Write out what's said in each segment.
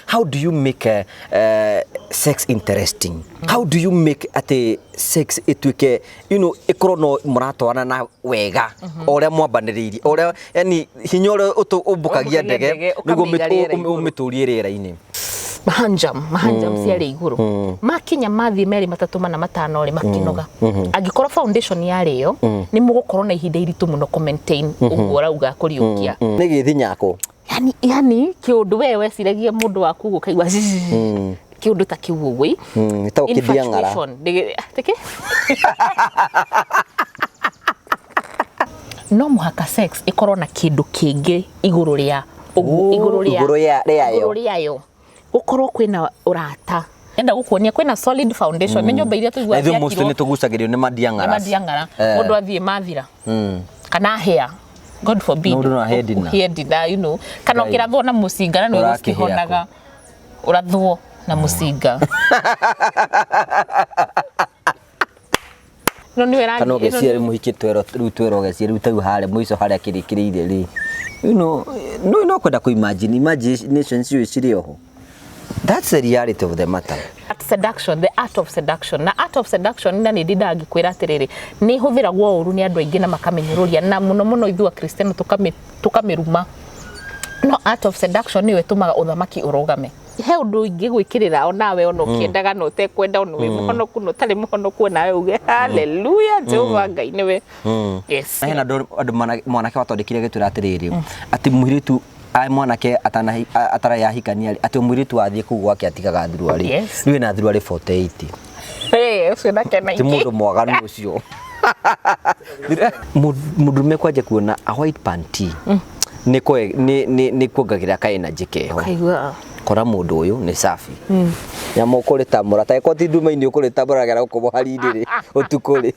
How do you make sex interesting? How do you make atĩ sex ĩtuĩke ĩkorwo no mũratwarana na wega o ũrĩa mwambanĩrĩirie, o ũrĩa yani hinya ũrĩa ũmbũkagia Ũmbũkagia ndege ndege, nĩguo ũkamĩiga rĩera igũrũ. ũmĩtũrie rĩera-inĩ. Mahanjam mahanjam ciarĩ igũrũ, makinya mathiĩ merĩ matatũ mana matano rĩ, makinoga. Angĩkorwo foundation yarĩ ĩyo, nĩ mũgũkorwo na ihinda iritũ mũno kũ maintain ũguo ũrauga kũriũkia. Nĩ gĩthinyako. Yani kĩũndũ we weciragia mũndũ waku ũguo ũkaigua kĩũndũ ta kĩu ũguo ĩ. Gĩtagwo kĩthiang'ara. Infatuation. Tĩkĩ? No mũhaka sex ĩkorwo na kĩndũ kĩngĩ igũrũ rĩa ũguo, Ooh, igũrũ rĩa igũrũ rĩayo. Igũrũ rĩayo gũkorwo kwĩna ũrata. Enda gũkuonia kwĩna solid foundation, nĩ nyũmba iria Na tũiguaga ithuĩ mostly ciakirwo nĩ tũgucagĩrĩrio nĩ mandiang'ara. Nĩ mandiang'ara. Mũndũ athiĩ mathira kana hĩa, God forbid. Mũndũ no ahĩe ndina. Ũhĩe ndina, kana Ngai. ũkĩrathwo na mũcinga na nĩ Ũrakĩhĩa gũtihonaga, ũrathwo na mũcinga no nĩwe Kana ũgeciria rĩu mũhiki twero rĩu twero ũgeciria rĩu tau harĩa mũico harĩa kĩrĩkĩrĩire rĩ, no kwenda kũ imagine imagination ciũ cirĩ oho. That's the reality of the matter. Art seduction, the art of seduction. Na art of seduction, na nĩ ndindaga ngĩkwĩra atĩrĩrĩ, nĩ ĩhũthĩragwo ũru nĩ andũ aingĩ na makamĩnyũrũria, na mũno mũno ithuĩ Akristiano tũkamĩruma. No art of seduction nĩyo ĩtũmaga ũthamaki ũrũgame. He ũndũ ingĩgwĩkĩrĩra onawe, ona ũkĩendaga na ũtekwenda, ona wĩ mũhonoku na ũtarĩ mũhonoku, onawe uge haleluya, Jehova Ngai nĩwe. Yes. Na hena andũ mwanake watwandĩkire agĩtwĩra atĩrĩrĩ, atĩ mũirĩtu a mwanake atarĩ ahikania rĩ, atĩ mũirĩtu athiĩ kũu gwake atigaga thuruarĩ. Yes. Rĩu ena thuruarĩ 48. Hey, ũcio nake na Ti ingĩ. mũndũ mwaganu ũcio. Mũndũrũme kwanja kuona a white panty nĩ kuongagĩrĩra ka energy keho. Kaigua. Kora mũndũ ũyũ nĩ safi. Nyamũ ũkũrĩtamũra ta ĩkorwo ti nduma-inĩ ũkũrĩtamũra gera gũkũ mũhari-inĩ rĩ, ũtukũ rĩ.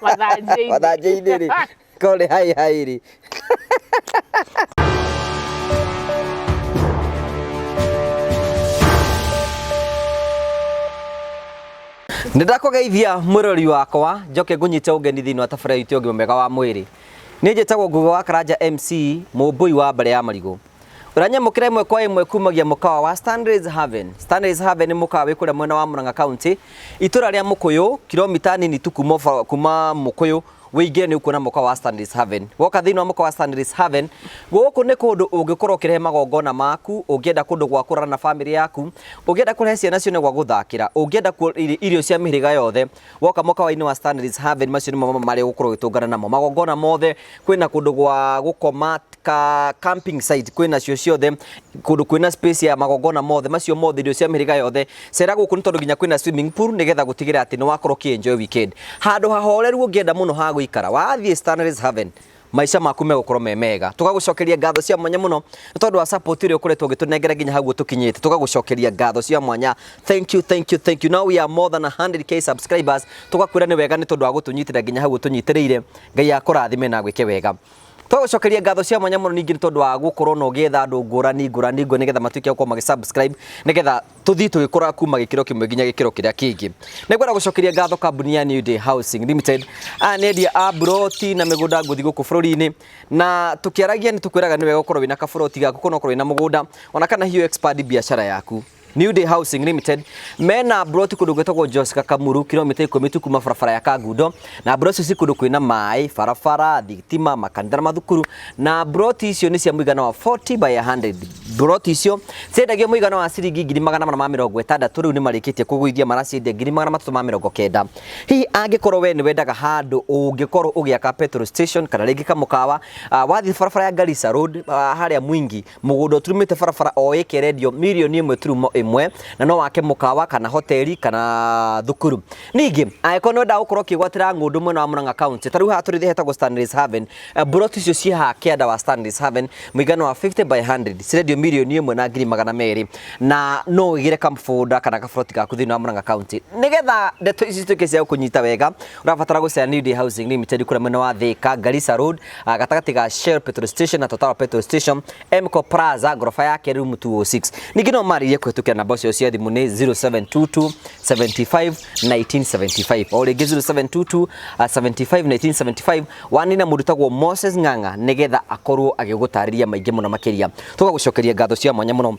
Mathanjĩ-inĩ. Mathanjĩ-inĩ rĩ. Korwo nĩ hai hai rĩ. Nĩ ndakũgeithia mwĩrori wakwa, njoke ngũnyite ũgeni thĩinĩ wa tabarĩra itũ ya ũgima mwega wa mwĩrĩ. Niĩ njĩtagwo Ngugi wa Karanja MC, mũmbũi wa mbarĩ ya marigũ. Ũranyamũkĩra ĩmwe kwa ĩmwe kumagia mũkawa wa Stanley's Haven. Stanley's Haven nĩ mũkawa wĩ kũrĩa mwena wa Murang'a County, itũra rĩa Mũkũyũ, kilomita nini tu kuma Mũkũyũ wĩingĩre nĩ ũkuona mũkawa wa Stanley's Haven. Woka thĩinĩ wa mũkawa wa Stanley's Haven, gũkũ nĩ kũndũ ũngĩkorwo ũkĩrehe magongona maku, ũngĩenda kũndũ gwa kũrara na bamĩrĩ yaku, ũngĩenda kũrehe ciana cione gwa gũthakĩra, ũngĩenda irio cia mĩhĩrĩga yothe, woka mũkawa-inĩ wa Stanley's Haven, macio nĩmo mamwe marĩa ũgũkorwo ũgĩtũngana namo. Magongona mothe, kwĩna kũndũ gwa gũkoma ka camping site, kwĩna cio ciothe, kũndũ kwĩna space ya magongona mothe, macio mothe, irio cia mĩhĩrĩga yothe. Cera gũkũ nĩ tondũ nginya kwĩna swimming pool nĩgetha gũtigĩrĩra atĩ nĩ wakorwo ũkĩ enjoy weekend. Handũ hahoreru ũngĩenda mũno ha gũikara, wathiĩ Stanley's Haven, maica maku megũkorwo me mega. Tũgagũcokeria ngatho cia mwanya mũno nĩ tondũ wa support ĩrĩa ũkoretwo ũgĩtũnengera nginya hau ũtũkinyĩte. Tũgagũcokeria ngatho cia mwanya. Thank you, thank you, thank you. Now we are more than 100K subscribers. Tũgakwĩra nĩ wega nĩ tondũ wa gũtũnyitĩrĩra nginya hau ũtũnyitĩrĩire. Ngai akũrathime na agwĩke wega. Tũgagũcokeria ngatho cia mwanya mũno ningĩ nĩ tondũ wa gũkorwo na ũgĩetha andũ ngũrani ngũrani ngũrani nĩgetha matuĩke a gũkorwo magĩ subscribe nĩgetha tũthiĩ tũgĩkũraga kuma gĩkĩro kĩmwe nginya gĩkĩro kĩrĩa kĩngĩ. Nĩngwenda gũcokeria ngatho kambuni ya New Day Housing Limited. Aya nĩ endia a mburoti na mĩgũnda ngũthi gũkũ bũrũri-inĩ, na tũkĩaragia nĩ tũkwĩraga nĩ wega ũkorwo wĩna kaburoti gaku kana ũkorwo wĩna mũgũnda ona kana hihi expand biacara yaku. New Day Housing Limited mena mburoti kũndũ gwĩtagwo Josca Kamuru, kilomita 10 tu kuma barabara ya Kangundo, na mburoti icio ci kũndũ kwĩna maĩ, barabara, thitima, makanitha na mathukuru, na mburoti icio nĩ cia mũigana wa 40 by 100. Mburoti icio ciendagio mũigana wa ciringi 460,000, rĩu nĩ marĩkĩtie kũgũithia maraciendia 390,000. Hihi angĩkorwo we nĩ wendaga handũ ũngĩkorwo ũgĩaka petrol station kana rĩngĩ kamũkawa, wathiĩ barabara ya Garissa Road, harĩa Mwingi, mũgũnda ũturumĩte barabara o ĩka ĩrendio 1.1 million, na no wake mũkawa kana hoteli kana thukuru. Ningĩ angĩkorwo nĩ wendaga gũkorwo ũkĩgwatĩra ng'ũndũ mwena wa Murang'a County, ta rĩu haha tũrĩ hetagwo Stanley's Haven, mburoti icio ciĩ haha kĩanda wa Stanley's Haven, mũigana wa 50 by 100 cirendio 1,200,000, na no ũgĩre kamũgũnda kana kaburoti gaku thĩinĩ wa Murang'a County. Nĩgetha ndeto ici cituĩke cia gũkũnyita wega, ũrabatara gũcera New Day Housing Limited kũrĩa mwena wa Thika, Garissa Road, gatagatĩ ga Shell petrol station na Total petrol station, Mco Plaza, ngoroba ya kerĩ, room 206. Ningĩ no marĩrie kũhĩtũkĩra namba ciao cia thimũ nĩ 0722 75 1975, o rĩngĩ 0722 75 1975. Wanina mũndũ tagwo Moses Ng'ang'a nĩgetha akorwo agĩgũtarĩria maingĩ mũno makĩria. Tũgagũcokeria ngatho cia mwanya mũno.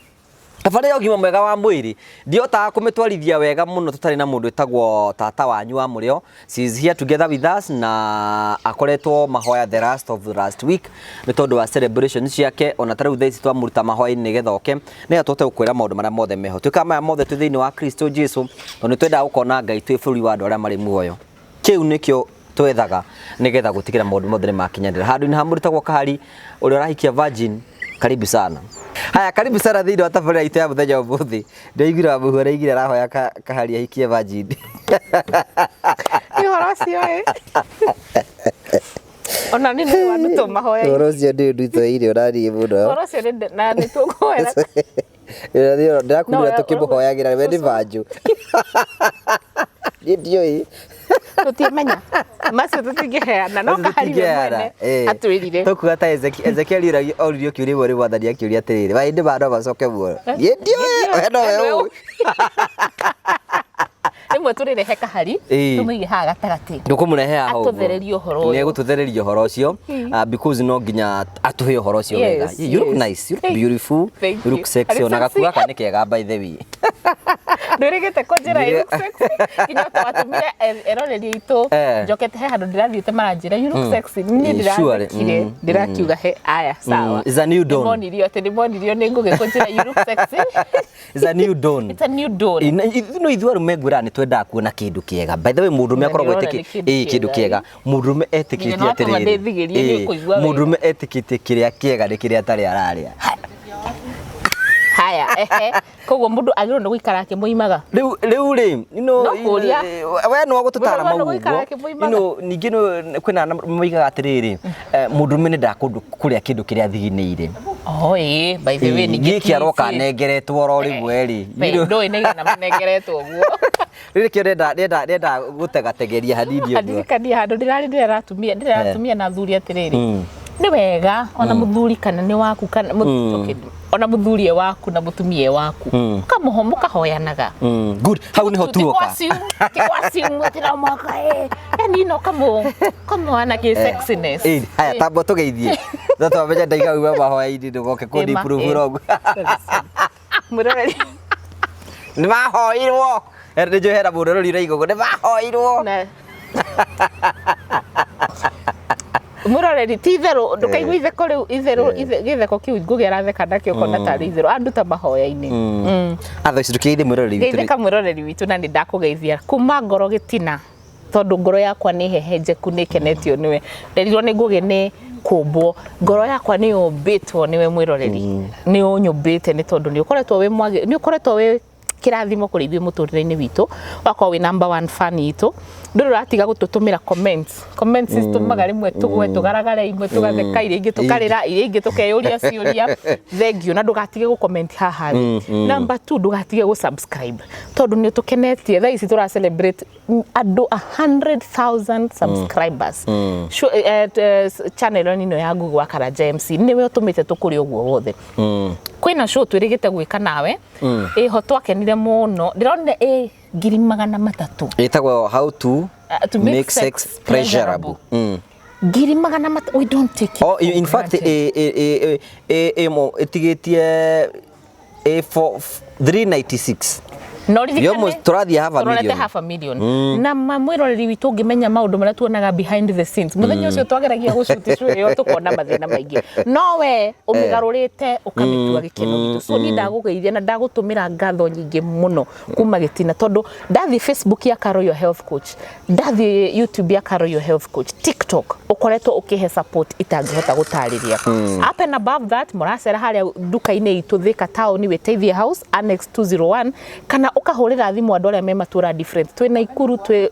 Thabarĩ ya ũgima mwega wa mwĩrĩ ndihotaga kũmĩtwarithia wega mũno tũtarĩ na mũndũ wĩtagwo tata wanyu wa mũrĩo. She is here together with us na akoretwo mahoya the last of the last week nĩ tondũ wa celebration ciake, ona ta rĩu thaa ici twamũruta mahoya-inĩ nĩgetha oke nĩgetha tũhote gũkwĩra maũndũ marĩa mothe meho. Twĩkaga maya mothe twĩ thĩinĩ wa Kristo Jesu tondũ nĩ twendaga gũkona Ngai twĩ bũrũri wa andũ arĩa marĩ muoyo. Kĩu nĩkĩo twethaga nĩgetha gũtigĩra maũndũ mothe nĩ makinyanĩra. Handũ-inĩ ha mũndũ wĩtagwo Kahari ũrĩa ũrahikia virgin, karibu sana. Haya, karibu sana thĩinĩ wa tabarĩra itũ ya mũthenya ũmũthĩ. Ndĩraiguire Wamũhu araigire arahoya Kahari ahikie virgin. Nĩ ũhoro ũcio ĩ. Ona niĩ nĩ wandutwo mahoya-inĩ. Ũhoro ũcio ndĩ ndutoire ũrariĩ mũno. Ũhoro ũcio nĩ na nĩ tũkũhoera. Ndĩrakumbũra tũkĩmũhoyagĩra we nĩ banjũ. Niĩ ndiũĩ. Tũtiamenya. Macio tũtingĩheana no Kahari we mwene atwĩrire. Tũkuga ta Ezekiel oririo kĩũria ĩmwe nĩ Mwathani akĩũria atĩrĩrĩ, mahĩndĩ ma no macoke muoyo. Niĩ ndiũĩ, we nowe ũĩ. Rĩmwe tũrĩrehe Kahari tũmũige haha gatagatĩ. Ndũkũmũrehe haha ũguo. Atũthererie ũhoro ũyũ. Nĩ egũtũthereria ũhoro ũcio because no nginya atũhe ũhoro ũcio wega. You look nice, you look beautiful, you look sexy, ona gakuo gaka nĩ kega by the way. Ndwĩrĩgĩte kũnjĩra you look sexy nginya twatũmire eroreri aitũ njokete he handũ ndĩrathiĩte maranjĩra you look sexy. Niĩ ndĩrathekire ndĩrakiuga he aya sawa. It's a new dawn. Nĩmonirio atĩ nĩmonirio nĩ ngũgĩ kũnjĩra you look sexy. It's a new dawn. It's a new dawn. No ithuĩ arũme ngwĩraga nĩ twendaga kuona kĩndũ kĩega. By the way, mũndũrũme akoragwo ĩtĩkĩtie kĩndũ kĩega. Mũndũrũme etĩkĩtie atĩrĩrĩ. Mũndũrũme etĩkĩtie kĩrĩa kĩega nĩ kĩrĩa atarĩ ararĩa. Haya, ehe. Koguo mũndũ agĩrĩirwo nĩ gũikara akĩmũimaga. Rĩu rĩu rĩ, no kũria. We no gũtũtara mau ũguo. Ningĩ kwĩna moigaga atĩrĩrĩ, mũndũrũme nĩ endaga kũrĩa kĩndũ kĩrĩa athiginĩire. Oh, ĩĩ, by the way, ningĩ gĩkĩ aroka anengeretwo oro rĩmwe rĩ. Ndũĩ nĩ igana manengeretwo ũguo. Rĩrĩ kĩo ndenda gũtegategeria hanini ũguo. Ndirikania handũ ndĩrarĩ ndĩratumia na athuri atĩrĩrĩ. Nĩ wega ona mũthuri kana nĩ waku kana ona mũthuri e waku na mũtumia e waku mũkahoyanaga. Good, hau niho tuoka. Ti kwa atĩ no mũhaka yani no kamũhana kĩ sexiness. Haya tamba tũgeithie. No twamenya ndaiga uga mahoya-inĩ ndũgoke kũni improve wrong. Mũroreri. Nĩ mahoirwo. Nĩ njũĩ hena mũndũ ũrorire igũgũ nĩ mahoirwo. Mũroreri ti itherũ ndũkaigua itheko rĩu itherũ gĩtheko kĩu Ngũgĩ aratheka nakĩo ũkona tarĩ itherũ anduta mahoya-inĩ. Atha ici ndũkĩgeithie mwĩroreri witũ. Geithĩka mwĩroreri witũ na nĩ ndakũgeithia kuma ngoro gĩtina tondũ ngoro yakwa nĩ hehenjeku nĩ ĩkenetio nĩwe. Nderirwo nĩ Ngũgĩ nĩ kũmbwo, ngoro yakwa nĩ yũmbĩtwo nĩwe mwĩroreri. Nĩ ũnyũmbĩte nĩ tondũ nĩ ũkoretwo wĩ mwagĩ, nĩ ũkoretwo wĩ kĩrathimo kũrĩ ithuĩ mũtũrĩre-inĩ witũ, ũgakorwo wĩ number one fan itũ. Ndũrĩ ũratiga gũtũtũmĩra comments. Comments citũmaga rĩmwe tũgwe tũgaragare, imwe tũgatheka, iria ingĩ tũkarĩra, iria ingĩ tũkeyũria ciũria. Thank you na ndũgatige gũ comment haha thĩ. Number 2 ndũgatige gũ subscribe tondũ nĩ ũtũkenetie. Thaa ici tũra celebrate andũ 100,000 subscribers. Channel ĩno ya Ngũgĩ wa Karanja MC nĩwe ũtũmĩte tũkũre ũguo wothe. Kwĩna show twĩrĩgĩte gwĩka nawe ĩho twakenire mũno, ndĩronire ĩ 300,000. Ĩtagwo how to make sex pleasurable. 300,000, we don't take it. Oh, in fact ĩtigĩtie 396. No ririkane tũrathiĩ half a million. Half a million. Na mwĩroreri witũ ũngĩmenya maũndũ marĩa tuonaga behind the scenes. Mũthenya ũcio twageragia gũcuti show ĩyo tũkona mathĩna maingĩ. No we ũmĩgarũrĩte ũkamĩtua gĩkeno gitũ. So niĩ ndagũgeithia na ndagũtũmĩra ngatho nyingĩ mũno kuma gĩtina tondũ ndathiĩ Facebook ya Carol Your Health Coach, ndathiĩ YouTube ya Carol Your Health Coach, TikTok ũkoretwo ũkĩhe support itangĩhota gũtarĩria. Up and above that mũracera harĩa nduka-inĩ itũ Thika Town Wĩteithie House Annex 201 kana ũkahũrĩra thimũ andũ arĩa me matũra different. Twĩ Naikuru, twĩ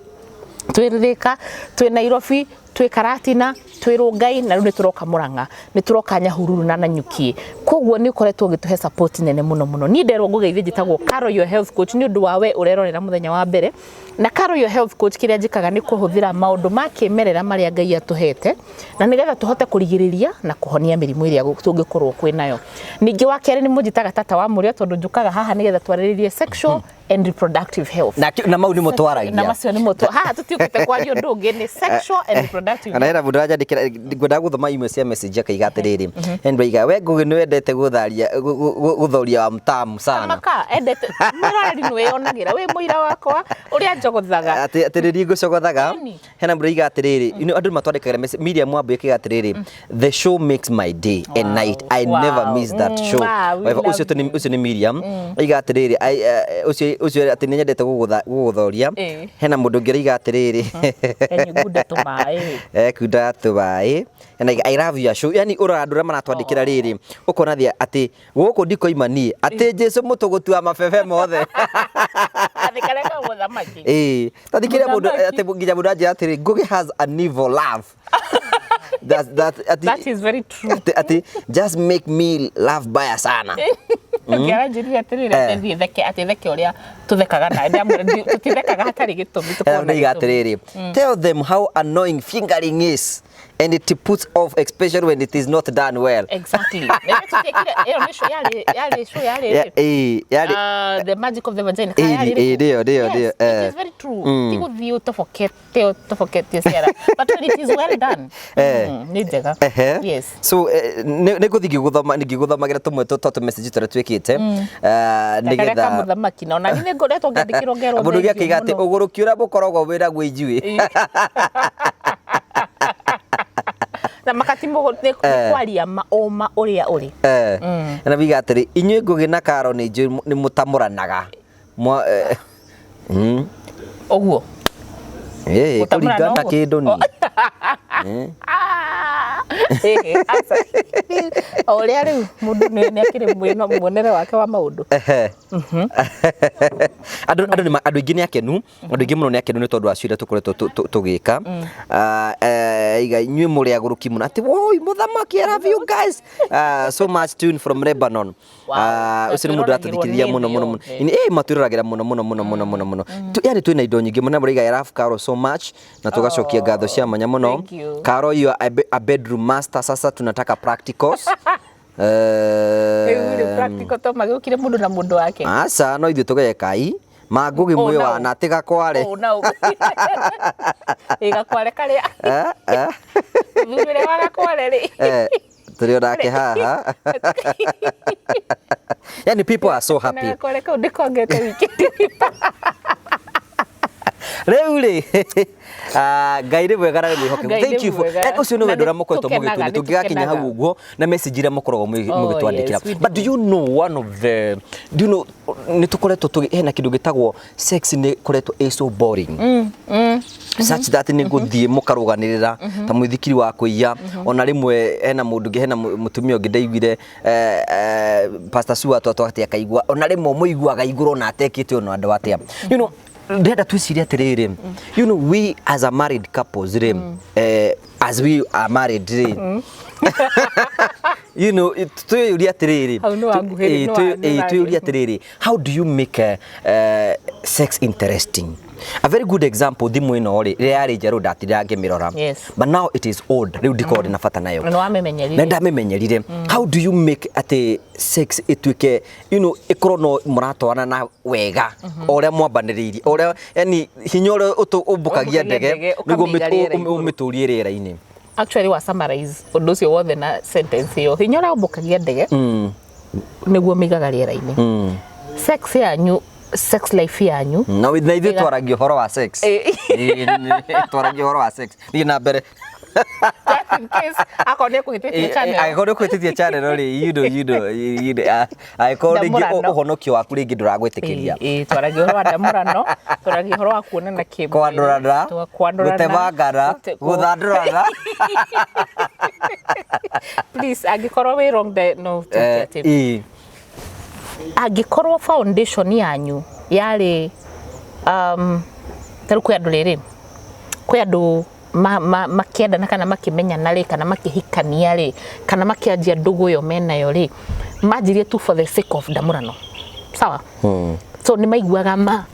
Thika, twĩ Nairobi, twĩ Karatina, twĩ Rongai na rĩu nĩ tũroka Murang'a, nĩ tũroka Nyahururu na Nanyuki. Koguo nĩ ũkoretwo ũgĩtũhe support nene mũno mũno. Niĩ nderwo ngũgeithie njĩtagwo Carol Your Health Coach nĩ ũndũ wa we ũrerorera mũthenya wa mbere. Na Carol Your Health Coach kĩrĩa njĩkaga nĩ kũhũthĩra maũndũ ma kĩmerera marĩa Ngai atũhete na nĩgetha tũhote kũrigĩrĩria na kũhonia mĩrimũ ĩrĩa tũngĩkorwo kwĩnayo. Ningĩ wa kerĩ nĩ mũnjĩtaga tata wa mũrĩo tondũ njũkaga haha nĩgetha twarĩrĩrie sexual and reproductive health. Na mau nĩmo twaragia. Na macio nĩmo haha tũtiũkĩte kwaria ũndũ ũngĩ, nĩ sexual and reproductive Ndakiuga. Ona hena mũndũ ũranjandĩkĩra, ngwendaga gũthoma imwe cia message, akaiga atĩrĩrĩ, ndwaiga we Ngũgĩ nĩ wendete gũtharia gũthoria wa mtamu sana. Maka endete mwĩroreri, nĩ wĩyonagĩra wĩ mũira wakwa ũrĩa njogothaga. Atĩ atĩrĩri ngũcogothaga. Ĩni. Hena mũndũ ũraiga atĩrĩrĩ, andũ nĩ matwandĩkagĩra message. Miriam Wambui akiuga atĩrĩrĩ, "The show makes my day and night. I never miss that show." Wow, we Waiva, ũcio love ũcio nĩ Miriam aiga atĩrĩrĩ, ũcio atĩ nĩ nyendete gũgũthoria. Hena mũndũ ũngĩ ũraiga atĩrĩrĩ, Enye ngunda tũmaĩ. Kunda tũmaĩ. And I love your show. Yani ũrora andũ arĩa maratwandĩkĩra rĩrĩ, ũkona thia atĩ gũkũ ndikoima niĩ atĩ Jesu mũtũgũtua mabebe mothe. Athĩ karĩa ka mũthamaki. Ĩĩ, tathikĩrĩria mũndũ. Mũthamaki. Atĩ nginya mũndũ anjĩra atĩrĩ, "Ngũgĩ has an evil love that atĩ That is very true. Atĩ just make me love baya sana. Ũngĩaranjĩrire atĩrĩrĩ, atĩ thiĩ theke, atĩ theke ũrĩa tũthekaga nawe. Ndamwĩra tũtithekaga hatarĩ gĩtũmi, tũkoragwo na Ndaiga gĩtũmi. atĩrĩrĩ, "Tell them how annoying fingering is and it puts off, especially when it is not done well." Exactly. Na ĩyo tũtiekire, ĩyo nĩ show yarĩ show yarĩ Ĩĩ, yarĩ The Magic of the Vagina. Ĩĩ, Kana yarĩ ĩĩ, ĩrĩkũ? nĩyo, Yes, nĩyo, it is very true. Ti gũthiĩ ũtoboketie ciara. But when it is well done, nĩ njega. Yes. So nĩ ngũthiĩ ngĩgũthomagĩra tũmwe twa tũ message tũrĩa twĩkĩte Karĩa ka nĩgetha mũthamaki na ona niĩ nĩ ngoretwo ngĩandĩkĩrwo ngerwo mũndũ ũngĩ thengiũ akiuga atĩ mũno. ũgũrũki ũrĩa mũkoragwo wĩnaguo inyuĩ. Na makati nĩ kwaria ma ũma ũrĩa ũrĩ. Na biga atĩrĩ, inyuĩ Ngũgĩ na Karo nĩ njũĩ nĩ mũtamũranaga. Ũguo. Gũtamũrana Kũringana ũguo? kĩndũ ni. Ah, aca. O ũrĩa rĩu mũndũ nĩ akĩrĩ muonere wake wa maũndũ. Ehe. Andũ aingĩ nĩ akenu, andũ aingĩ mũno nĩ akenu nĩ tondũ wa ciũria tũkoretwo tũgĩka. Iga inyuĩ mũrĩ agũrũki mũno, atĩ woi mũthamaki, I love you guys so much, tune from Lebanon. Ũcio nĩ mũndũ Matwĩroragĩrwo ũratũthikĩrĩria nĩ mũno thĩ mũno mũno. yothe. Matwĩroragĩra mũno mũno mũno mũno mũno mũno. Yani twĩna indo nyingĩ mũno. Mũraiga, "I love Carol so much," na tũgacokia ngatho cia mwanya mũno. Thank you. Carol, you are a bedroom master. Sasa tunataka practicals. Rĩu rĩ practical to magĩũkire mũndũ na mũndũ wake. Aca, no ithuĩ tũgekai mangũgĩ Oh, mwĩ no. wana atĩ gakware. Oh, no. Ĩ gakware karĩa mũthuri ũrĩa wa gakware rĩ. Tũrĩ onake haha. Yani people are so Na happy. gakware kau ndĩkongete wiki. Rĩu rĩ, Ngai nĩ mwega na nĩ mwĩhokeku. Ngai Thank nĩ you for mwega. ũcio nĩ Na wendo nĩ ũrĩa mũkoretwo tũkenaga, mũgĩtuonia nĩ tũngĩgakinya hau tũkenaga. ũguo na message iria mũkoragwo Oh, mũgĩtwandĩkĩra. yes, we But do do. you know one of the do you know nĩ tũkoretwo tũgĩ hena kĩndũ gĩtagwo sex nĩ koretwo ĩ so boring such that nĩ gũthiĩ mũkarũganĩrĩra ta mũithikiri wa kũiya. Ona rĩmwe hena mũndũ ũngĩ, hena mũtumia ũngĩ ndaiguire, Pastor Sue atwatwa atĩ akaigua ona rĩmwe mũiguaga igũrũ ona atekĩte ona andũ atĩa. Ndĩrenda twĩcirie atĩrĩrĩ, we as a married couples rĩ, as we are married rĩ, twĩyũrie atĩrĩrĩ, Hau nĩ wanguhĩrĩ, nĩ twĩyũrie atĩrĩrĩ, how do you make sex interesting? A very good example, thimũ ĩno rĩ, rĩrĩa yarĩ njerũ ndatindaga ngĩmĩrora. But now it is old, rĩu ndikoragwo ndĩ na bata nayo. Na nĩwamĩmenyerire. Na ndamĩmenyerire. How do you make atĩ sex ĩtuĩke ĩkorwo no mũratwarana na wega o ũrĩa mwambanĩrĩirie, o ũrĩa yani hinya ũrĩa ũmbũkagia Ũmbũkagia ndege ndege, nĩguo ũkamĩiga rĩera igũrũ. ũmĩtũrie rĩera-inĩ? Actually wa summarize ũndũ ũcio wothe na sentence ĩyo, hinya ũrĩa ũmbũkagia ndege nĩguo mĩigaga rĩera-inĩ. Sex yanyu, sex life yanyu. Na ithuĩ twaragia ũhoro wa sex. Twaragia ũhoro wa sex, thiĩ na mbere. Just in case akorwo nĩ ekũhĩtĩtie channel. Angĩkorwo nĩ ũkũhĩtĩtie channel rĩ, angĩkorwo rĩngĩ Ndamũrano. ũhonokio waku rĩngĩ ndũragwĩtĩkĩria. Ĩĩ, twaragia ũhoro wa ndamũrano, twaragia ũhoro wa kuonana kĩmwĩrĩ. Kwandũrana. Kwandũrana. Gũtemangana. Gũthandũrana. Please, angĩkorwo wĩ wrong de, no tuge atĩ angĩkorwo foundation yanyu yarĩ ta rĩu kwĩ andũ rĩrĩ, kwĩ andũ makĩendana kana makĩmenyana rĩ, kana makĩhikania rĩ, kana makĩanjia ndũgũ ĩyo menayo rĩ, manjirie tu for the sake of ndamũrano, sawa? So nĩ maiguaga ma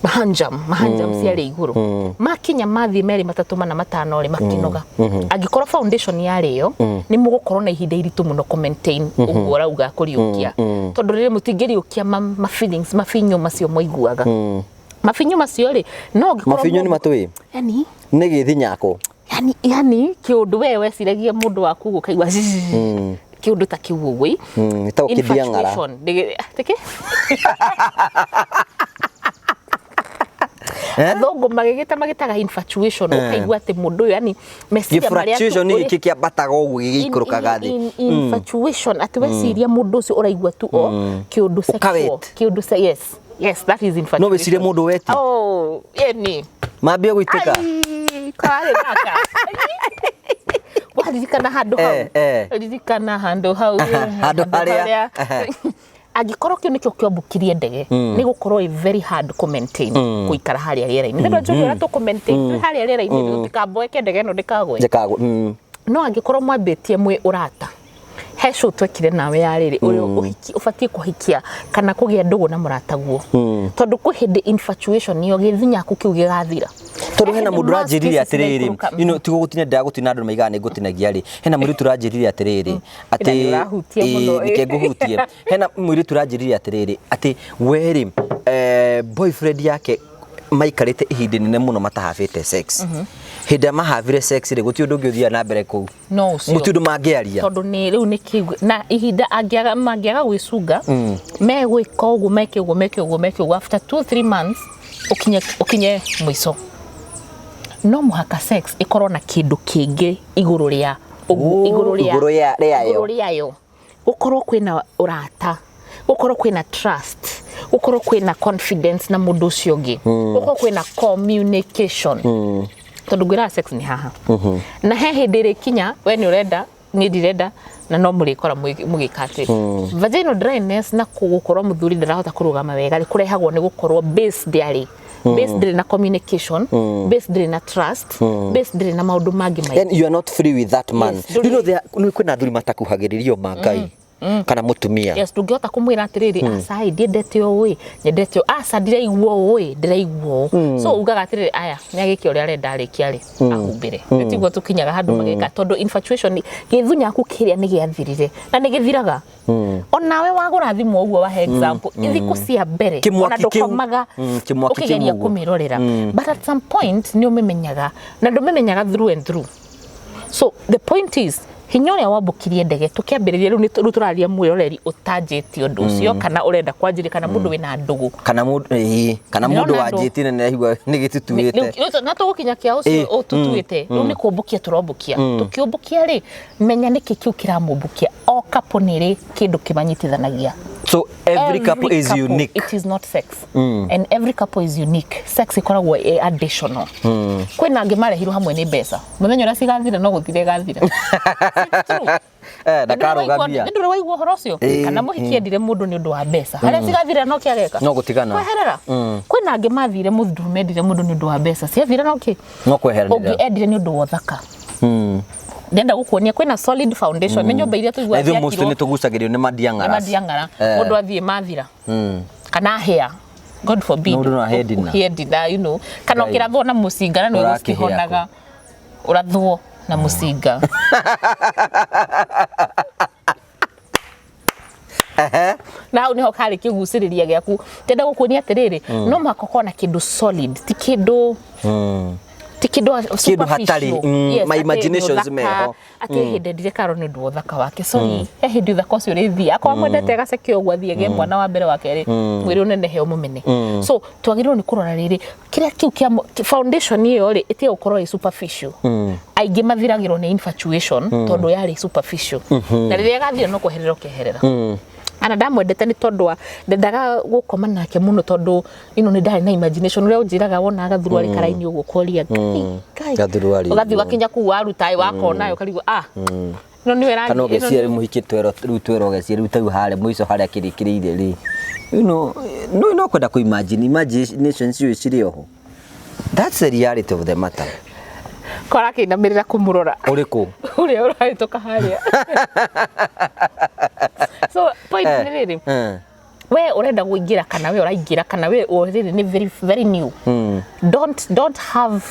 mahanjam mahanjam ciarĩ igũrũ, makinya mathiĩ merĩ matatũ mana matano rĩ, makĩnoga. Angĩkorwo foundation yarĩ ĩyo, nĩ mũgũkorwo na ihinda iritũ mũno kũ maintain ũguo ũrauga kũriũkia, tondũ rĩrĩ mũtingĩriũkia ma feelings, mabinyo macio mwaiguaga, mabinyo macio rĩ, no ũngĩkorwo Mabinyo nĩ matũĩ. Yani Nĩ gĩthinyako. Yani kĩũndũ we weciragia mũndũ waku ũguo ũkaigua kĩũndũ ta kĩu ũguo ĩ. Ĩtagwo kĩndiang'ara. Infatuation. Tĩkĩ? Athũngũ magĩgĩta magĩtaga infatuation, ũkaigua atĩ mũndũ ũyũ yani meciria marĩa tu Gĩfluctuation gĩkĩ kĩambataga ũguo gĩgĩikũrũkaga thĩ. Infatuation atĩ weciria mũndũ ũcio ũraigua tu o kĩũndũ sexual Ũkawet. kĩũndũ yes, yes, that is infatuation. No wĩcirie mũndũ weti. Oh, yani Mambie gũitĩka. Ai, kararĩ gaka waririkana handũ hau. Ririkana handũ hau. Handũ harĩa. Angĩkorwo kĩu nĩkĩo kĩombũkirie ndege, nĩ gũkorwo ĩ very hard kũ maintain kũikara harĩa rĩera-inĩ, tondũ njũĩ ũrĩa tũkũ maintain twĩ harĩa rĩera-inĩ tũtikamboeke, ndege ĩno ndĩkagwe. Njĩkagwo. No angĩkorwo mwambĩtie mwĩ ũrata, he show twekire nawe ya rĩrĩ ũrĩa ũhiki ũbatiĩ kũhikia kana kũgĩa ndũgũ na mũrataguo, tondũ kwĩ hĩndĩ infatuation ĩyo gĩthinyaku kĩu gĩgathira. Tondũ hena He mũndũ hĩndĩ mass ũranjĩrire cases atĩrĩrĩ, ciraikũrũka. tigo gũtinia ndĩragũtinia, andũ maigaga nĩ ngũtinagia rĩ, hena mũirĩtu ũranjĩrire atĩrĩrĩ atĩ Na nĩ ũrahutia mũno, ĩĩ, nĩkĩo ngũhutie. Hena mũirĩtu ũranjĩrire atĩrĩrĩ atĩ we rĩ, boyfriend yake maikarĩte ihinda inene mũno matahabĩte sex. Hĩndĩ ĩrĩa mahavire sex rĩ, gũtirĩ ũndũ ũngĩ ũthiaga na mbere kũu. No ũcio. Gũtirĩ ũndũ mangĩaria. Tondũ nĩ rĩu nĩ kĩu na ihinda angĩaga mangĩaga gwĩcunga, megwĩka ũguo, meke ũguo, meke ũguo, meke ũguo, after 2 3 months ũkinye mũico. No mũhaka sex ĩkorwo na kĩndũ kĩngĩ igũrũ rĩa ũguo. Oh, igũrũ rĩa igũrũ rĩayo. Igũrũ rĩayo, gũkorwo kwĩna ũrata, gũkorwo kwĩna trust, gũkorwo kwĩna confidence na mũndũ ũcio ũngĩ, gũkorwo kwĩna communication, tondũ ngwĩraga sex nĩ haha na he hĩndĩ ĩrĩkinya we nĩ ũrenda, niĩ ndirenda, na no mũrĩkora mũgĩka atĩ vaginal dryness na gũkorwo mũthuri ndarahota kũrũgama wega rĩ, kũrehagwo nĩ gũkorwo base ndĩarĩ base, ndĩrĩ na communication base, ndĩrĩ na trust base, ndĩrĩ na maũndũ mangĩ maingĩ. Then you are not free with that man. Yes, Do you know there nĩ kwĩna athuri matakuhagĩrĩrio ma Ngai kana mũtumia. Yes, ndũngĩhota kũmwĩra atĩrĩrĩ, aca ĩ, ndiendete ũũ ĩ, nyendete ũũ, aca ndiraigua ũũ ĩ, ndĩraigua ũũ. So ugaga atĩrĩrĩ, aya nĩ agĩke ũrĩa arenda, arĩkia rĩ ahumbĩre. mm. Tiguo tũkinyaga handũ mageka, tondũ infatuation gĩthunyaku kĩrĩa nĩ gĩathirire na nĩ gĩthiraga. Onawe wagũra thimũ ũguo wahe example, thikũ cia mbere Kĩmwaki ona kĩu. ndũkomaga Kĩmwaki kĩu ũkĩgeria ũguo. kũmĩrorera, but at some point nĩ ũmĩmenyaga na ndũmĩmenyaga through and through. So the point is, hinya ũrĩa wambũkirie ndege tũkĩambĩrĩria rĩu rĩu tũraria mwĩroreri ũtanjĩtie ũndũ ũcio kana ũrenda kwanjĩrĩria kana mũndũ wĩna ndũgũ. Kana mũndũ, ĩĩ, kana Ndĩrona mũndũ andũ- wanjĩtie na nĩaraigua nĩ gĩtutuĩte. Rĩu na tũgũkinya kĩa ũcio ũtutuĩte, rĩu nĩ kũmbũkia tũrombũkia. Tũkĩũmbũkia rĩ, menya nĩkĩ kĩu kĩramũmbũkia. O couple nĩ ĩrĩ kĩndũ kĩmanyitithanagia. So every couple is couple, unique. It is not sex. And every couple is unique. Sex ĩkoragwo ĩ additional. Kwĩna angĩ marehirwo hamwe nĩ mbeca. Mũthenya ũrĩa cigathira no gũthira ĩgathira. It's true. Ndakarũgamia. Nĩ ndũrĩ waigua ũhoro ũcio? Kana mũhiki endire mũndũ nĩ ũndũ wa mbeca. Harĩa cigathira no kĩageka? No gũtigana. Kweherera. Kwĩna angĩ mathire mũthuri mendire mũndũ nĩ ũndũ wa mbeca. Ciathira no kĩ? No Ũngĩ kweheranĩra. endire nĩ ũndũ wa ũthaka. Ndenda gũkuonia kwĩna solid foundation. Nĩ nyũmba iria Na tũiguaga ithuĩ mostly ciakirwo nĩ tũgucagĩrĩrio nĩ mandiang'ara. Madiang'ara. Mũndũ athiĩ mathira kana hĩa, god forbid. Mũndũ no ahĩe ndina. Ũhĩe ndina, kana Ngai. ũkĩrathwo na mũcinga na nĩ Ũrakĩhĩa gũtihonaga, ũrathwo na mũcinga. Na hau niho karĩ kĩgucĩrĩria gĩaku. Ndenda gũkuonia atĩrĩrĩ, no mũhaka ũkorwo na kĩndũ solid, ti kĩndũ Kĩndũ hatarĩ, superficial. my Atĩ nĩ imaginations ũthaka, meho. Atĩ hĩndĩ endire Karo nĩ ũndũ wa ũthaka wake. Sorry, he hĩndĩ ũthaka ũcio ũrĩthiĩ. Akorwo mwendete gaceke ũguo, athiĩ agĩe mwana wa mbere, wa kerĩ, mwĩrĩ ũnenehe ũmũmene. So twagĩrĩirwo nĩ kũrora rĩrĩ kĩrĩa kĩu kĩa foundation ĩyo rĩ, ĩtige gũkorwo ĩ superficial. Aingĩ mathiragĩrwo nĩ infatuation tondũ yarĩ superficial, na rĩrĩa ĩgathira no kweherera ũkeherera. Ana ndamwendete nĩ tondũ wa ndendaga gũkoma nake mũno, tondũ nĩ ndarĩ na imagination ũrĩa ũnjĩraga wonaga gathuruarĩ karaini ũguo ũkoria Ngai, Ngai. Gathuruarĩ Ũgathiĩ ũguo. ũgakinya kũu waruta ĩ wakona ũkarigwo, ah, ĩno nĩyo Kana ĩrathiĩ, ĩno ũgeciria rĩu mũhiki twero rĩu twero ũgeciria rĩu tarĩu harĩa mũico harĩa kĩrĩkĩrĩire rĩ, no kwenda kũ imagine imagination cio cirĩ oho. That's the reality of the matter. Kora akĩinamĩrĩra kũmũrora. Ũrĩkũ? Ũrĩa ũrahĩtũka harĩa. So point nĩ rĩrĩ, we ũrenda kũingĩra kana we ũraingĩra kana we rĩrĩ nĩ very, very new, don't have,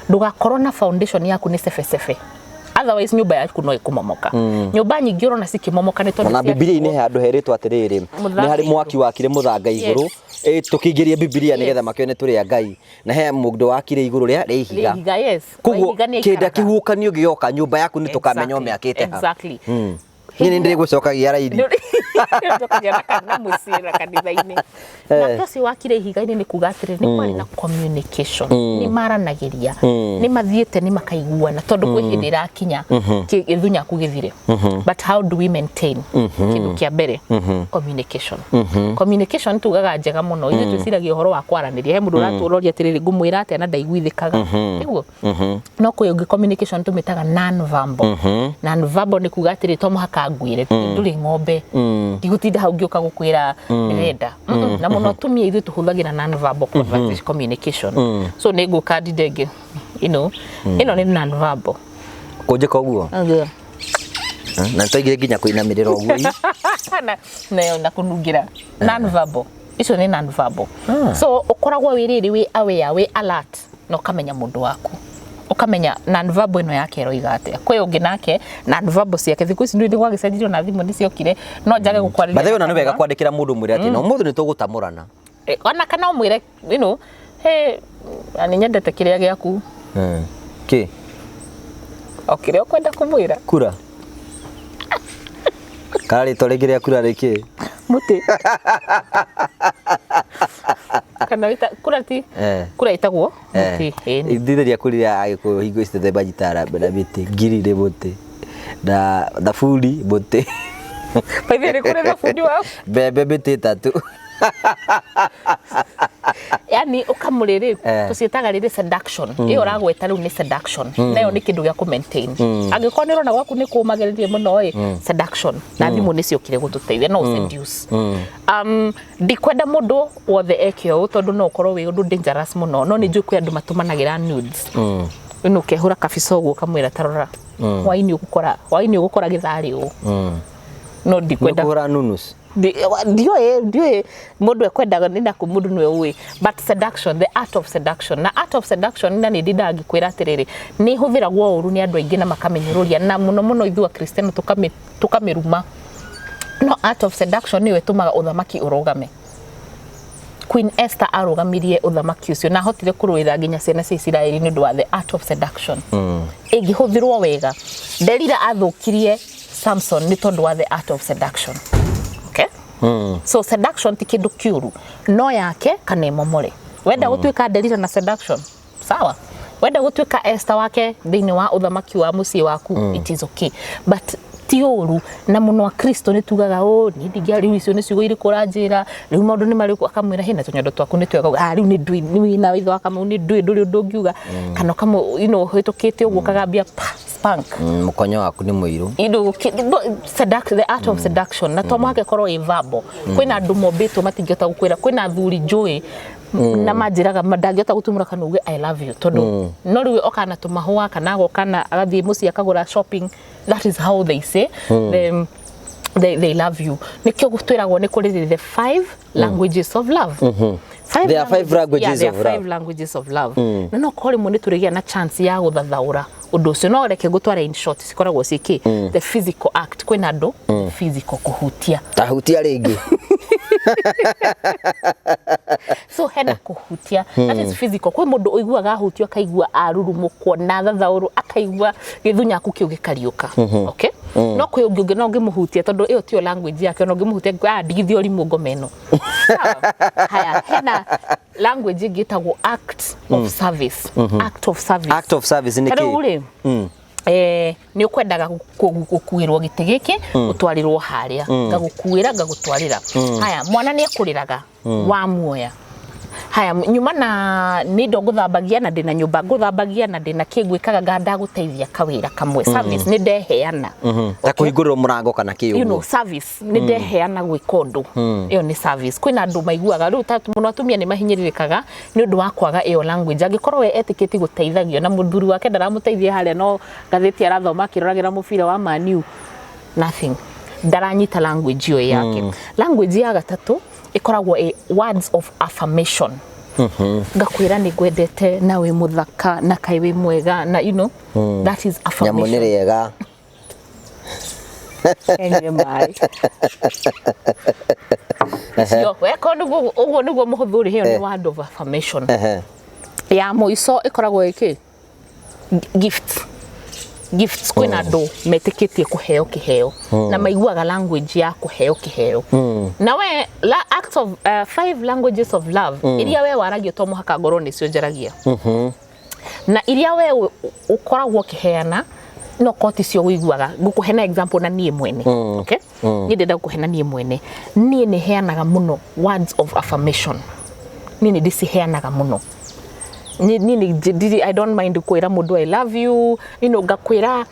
ndũgakorwo na foundation yaku nĩ cebecebe, otherwise nyũmba yaku no ĩkũmomoka. Nyũmba nyingĩ ũrona cikĩmomoka nĩ tondũ Ona ciakirwo Bibilia-inĩ he handũ herĩtwo atĩrĩrĩ, Mũthanga nĩ harĩ igũrũ. mwaki wakire mũthanga igũrũ. Tũkĩingĩria Bibilia nĩgetha makĩone tũrĩ a Ngai na he mũndũ wakire igũrũ rĩa ihiga. Ihiga, yes. Koguo Ihiga nĩ kĩnda aikaraga. kĩhuhũkanio gĩoka nyũmba yaku nĩ tũkamenya ũmĩakĩte ha. Exactly. Niĩ nĩ ndĩgũcokagia raini. Njokagia na mũciĩ na kanitha-inĩ. Nake ũcio wakire ihiga-inĩ nĩ kuga atĩrĩrĩ, nĩ kwarĩ na communication, nĩ maranagĩria, nĩ mathiĩte, nĩ makaiguana, tondũ kwĩ hĩndĩ ĩrakinya gĩthunyaku gĩthire. But how do we maintain? Kĩndũ kĩa mbere, communication. Communication tugaga njega mũno, ithuĩ twĩciragia ũhoro wa kwaranĩria. He mũndũ ũratũroria atĩrĩrĩ, ngũmwĩra atĩa na ndaiguithĩkaga, nĩguo? No kwĩ ũngĩ communication tũmĩtaga non verbal. Non verbal nĩ kuga atĩrĩ, to mũhaka ngwĩre, ndũrĩ ng'ombe, ndigũtinda hau ngĩũka gũkwĩra ndĩrenda. Na mũno atumia ithuĩ tũhũthagĩra non verbal conversation, communication. So nĩ ngũka ndinde ngĩ ĩno nĩ non verbal. Kũnjĩka ũguo. Na nĩtwaigire nginya kũinamĩrĩra ũguo. Na kũnungĩra non verbal, icio nĩ non verbal. So ũkoragwo wĩ rĩrĩ, wĩ aware, wĩ alert, na ũkamenya mũndũ waku, ũkamenya non verbal ĩno yake ĩroiga atĩa. Kwĩ ũngĩ nake non verbal ciake thikũ ici nĩ gwagĩcenjirio na thimũ nĩ ciokire, no njage gũkwarĩria. By the way, ona nĩ wega kwandĩkĩra mũndũ mwĩre atĩ no mũthĩ nĩ tũgũtamũrana. Ona kana ũmwĩre, hey, na nĩ nyendete kĩrĩa gĩaku. Kĩ? O kĩrĩa ũkwenda kũmwĩra. Kura. Kana rĩtwa rĩngĩ rĩa kura rĩkĩ? Mũtĩ. Kana wĩta kura ti kura ĩtagwo mũtĩ, ĩĩ. Ithitharia kũrĩa Agĩkũyũ hingo ici tete manyitaga na mĩtĩ, ngiri nĩ mũtĩ na thaburi mũtĩ. By the way, nĩ kũrĩ thabuni wa mbembe mĩtĩ ĩtatũ. Yani ũkamũrĩrĩ tũciĩtaga rĩrĩ seduction. Ĩyo ũragweta rĩu nĩ seduction, nayo nĩ kĩndũ gĩa kũ maintain. Angĩkorwo nĩ ũrona gwaku nĩ kũmagĩrĩrie mũno ĩ, seduction na thimũ nĩ ciokire gũtũteithia, no seduce. Ndikwenda mũndũ wothe eke ũũ, tondũ no ũkorwo wĩ ũndũ dangerous mũno, no nĩ njũĩ kwĩ andũ matũmanagĩra nudes. Ĩno ũkehũra kabica ũguo, ũkamwĩra, "Tarora, hwaĩ-inĩ ũgũkora gĩtharĩ ũũ." No ndikwenda. Kũhũra nunus. Ndiũĩ mũndũ ekwendaga nĩ nakũ, mũndũ nĩwe ũĩ. But seduction, the art of seduction, na art of seduction, na nĩ ndindaga ngĩkwĩra atĩrĩrĩ, nĩ ĩhũthĩragwo ũru nĩ andũ aingĩ na makamenyũrũria, na mũno mũno ithuĩ Akristiano tũkamĩruma. No art of seduction nĩyo ĩtũmaga ũthamaki ũrũgame. Queen Esther arũgamirie ũthamaki ũcio na ahotire kũrũĩra nginya ciana cia Isiraeli nĩ ũndũ wa the art of seduction ĩngĩhũthĩrwo wega. Delila athũkirie Samson nĩ tondũ wa the art of seduction, okay? So seduction ti kĩndũ kĩũru, no yake kana ĩmomore. Wenda gũtuĩka Delila na seduction, sawa. Wenda gũtuĩka Esther wake thĩinĩ wa ũthamaki wa mũciĩ waku, it is okay, but ti ũru. Na mũno Akristo nĩ tugaga ũ niĩ ndingĩa rĩu, icio nĩ ciugo irĩkũ ũranjĩra rĩu, maũndũ nĩ marĩkũ? Akamwĩra, "Hĩ, na tũnyondo twaku nĩ twega." Ah, rĩu nĩ ndũĩ nĩ wĩna witho wa Kamau, nĩ ndũĩ ndũrĩ ũndũ ũngiuga, kana ũkamũ hĩtũkĩte ũguo ũkagambia pa spank. Mũkonyo waku nĩ mũirũ. The art of seduction, na to mũhaka ĩkorwo ĩ verbal. Kwĩna andũ mombĩtwo matingĩhota gũkwĩra. Kwĩna athuri njũĩ na manjĩraga ndangĩhota gũtumũra kana uge "I love you", tondũ no rĩu oka na tũmahũa kana agoka na agathiĩ mũciĩ akagũra shopping. That is how they say they love you. Nĩkĩo twĩragwo nĩ kũrĩ the five languages of love. Five. There are five languages Yeah, there of are five love. Languages of love. Na no korwo rĩmwe nĩ tũrĩgĩa na chance ya gũthathaũra ũndũ ũcio, no reke ngũtware in short, cikoragwo ciĩ kĩ? The physical act, kwĩna andũ physical, kũhutia. Tahutia rĩngĩ. So hena kũhutia, that is physical. Kwĩ mũndũ ũiguaga ahutio akaigua arurumũkwo na thathaũrũ, akaigua gĩthunyaku kĩu gĩkariũka, okay? No kwĩ ũngĩ no ũngĩmũhutia, tondũ ĩyo tiyo language yake, ona ũngĩmũhutia, ah, ndigithia ũrimũ ngoma ĩno. Sawa? Haya, hena language ĩngĩ ĩtagwo act of service. Act of service. Act of service nĩ Ta rĩu kĩ? rĩ, nĩ ũkwendaga gũkuĩrwo gĩtĩ gĩkĩ ũtwarĩrwo harĩa, ngagũkuĩra ngagũtwarĩra. Haya, mwana nĩ ekũrĩraga, wamuoya. Haya, nyuma na nĩ indo ngũthambagia na ndĩna nyũmba ngũthambagia na ndĩna kĩ ngwĩkaga, nga ndagũteithia kawĩra kamwe, service, nĩ ndeheana. Ta kũhingũrĩrwo mũrango kana kĩ ũguo. Service, nĩ ndeheana gwĩka ũndũ, ĩyo nĩ service. Kwĩna andũ maiguaga rĩu ta mũno atumia nĩ mahinyĩrĩrĩkaga nĩ ũndũ wa kwaga ĩyo language. Angĩkorwo we etĩkĩtie gũteithagio na mũthuri wake ndaramũteithia harĩa, no ngathĩti arathoma akĩroragĩra mũbira wa Man U, nothing, ndaranyita language ĩyo yake. Language ya gatatũ ĩkoragwo ĩ words of affirmation. Ngakwĩra nĩ ngwendete na wĩ mũthaka na kaĩ wĩ mwega na that is Nyamũ nĩ affirmation. rĩega. Enyue maĩ icio weka nĩguo ũguo nĩguo mũhũthũ rĩ, ĩyo nĩ word of affirmation. Ya mũico ĩkoragwo ĩkĩ gifts. Gifts, kwĩna andũ metĩkĩtie kũheo kĩheo na maiguaga language ya kũheo kĩheo. Na we la, acts of five languages of love iria we waragia to mũhaka ngorwo nĩcio njaragia, na iria we ũkoragwo ũkĩheana no korwo ticio ũiguaga. Ngũkũhe na example na niĩ mwene, okay? Niĩ ndĩrenda gũkũhe na niĩ mwene, niĩ nĩ heanaga mũno words of affirmation, niĩ nĩ ndĩciheanaga mũno. Niĩ nĩ I don't mind kwĩra mũndũ "I love you", ngakwĩra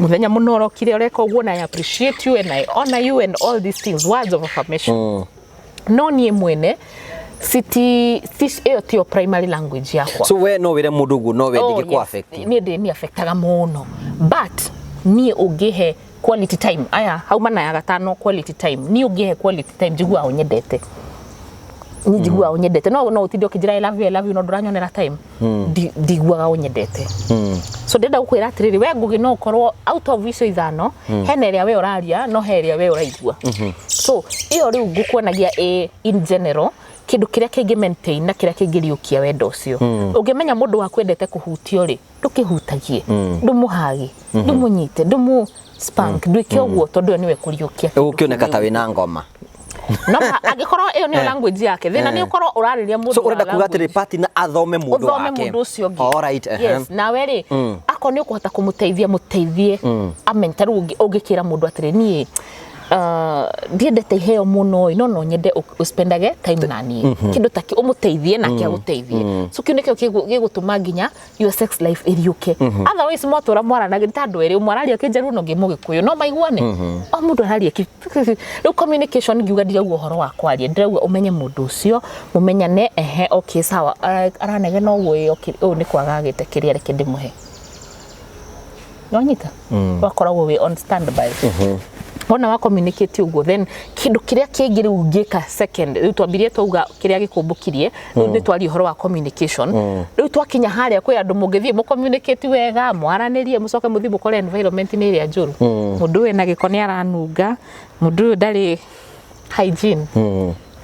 mũthenya mũno ũrokire ũreka ũguo na "I appreciate you and I honor you" and all these things, words of affirmation. No niĩ mwene citi ĩyo tiyo primary language yakwa. So we no wĩre mũndũ ũguo no we ndingĩ kũ affect? Niĩ ndĩ ni affectaga mũno, but niĩ ũngĩhe quality time, aya hauma na ya gatano, quality time, niĩ ũngĩhe quality time njiguaga ũnyendete, niĩ njiguaga ũnyendete. No ũtinde ũkĩnjĩra "I love you, I love you" no ndũranyonera time, ndiguaga ũnyendete. So ndĩrenda gũkwĩra atĩrĩrĩ, we Ngugi, no ũkorwo out of icio ithano hena ĩrĩa we ũraria, no he ĩrĩa we ũraigua. So ĩyo rĩu ngũkuonagia ĩ in general kĩndũ kĩrĩa kĩngĩ maintain na kĩrĩa kĩngĩriũkia wendo ũcio. Ũngĩmenya mũndũ waku endete kũhutio rĩ, ndũkĩhutagie, ndũmũhage, ndũmũnyite, ndũmũ spank, ndwĩke ũguo, tondũ ĩyo nĩwe kũriũkia kĩndũ Ũgũkĩoneka ta kĩu. Wĩna ngoma. No angĩkorwo ĩyo nĩyo language yake, thĩna nĩ ũkorwo ũrarĩria mũndũ So wa ũrenda kuga atĩrĩ language. partner athome mũndũ Ũthome wake. mũndũ ũcio ũngĩ. All right. Yes, nawe rĩ, akorwo nĩ ũkũhota kũmũteithia, mũteithie amenye. Ta rĩu ũngĩkĩra mũndũ atĩrĩ, niĩ ndiendete iheo mũno ĩ, no nyende ũspendage time na niĩ, kĩndũ ta kĩu, ũmũteithie nake agũteithie. So kĩu nĩkĩo gĩgũtũma nginya your sex life ĩriũke. Otherwise mwatũra mwaranagia ta andũ erĩ, ũmwe araria kĩnjaruo na ũngĩ mũgĩkũyũ, no maiguane, o mũndũ araria rĩu communication ngiuga ndirauga ũhoro wa kwaria, ndĩrauga ũmenye mũndũ ũcio, mũmenyane. Ehe, okay, sawa, aranegena ũguo ĩ, okay, ũyũ nĩ kwaga agĩte kĩrĩa, reke ndĩmũhe. Nĩwanyita, wakoragwo wĩ on standby wona wa communicate ũguo. Then kĩndũ kĩrĩa kĩngĩ rĩu ngĩka second, rĩu twambirie twauga kĩrĩa gĩkũmbũkirie, rĩu nĩ twaria ũhoro wa communication. Rĩu twakinya harĩa kwĩ andũ mũngĩthiĩ mũ communicate wega, mwaranĩrie, mũcoke mũthiĩ mũkore environment nĩ ĩrĩa njũru, mũndũ ũyũ ena gĩko, nĩ aranunga, mũndũ ũyũ ndarĩ hygiene,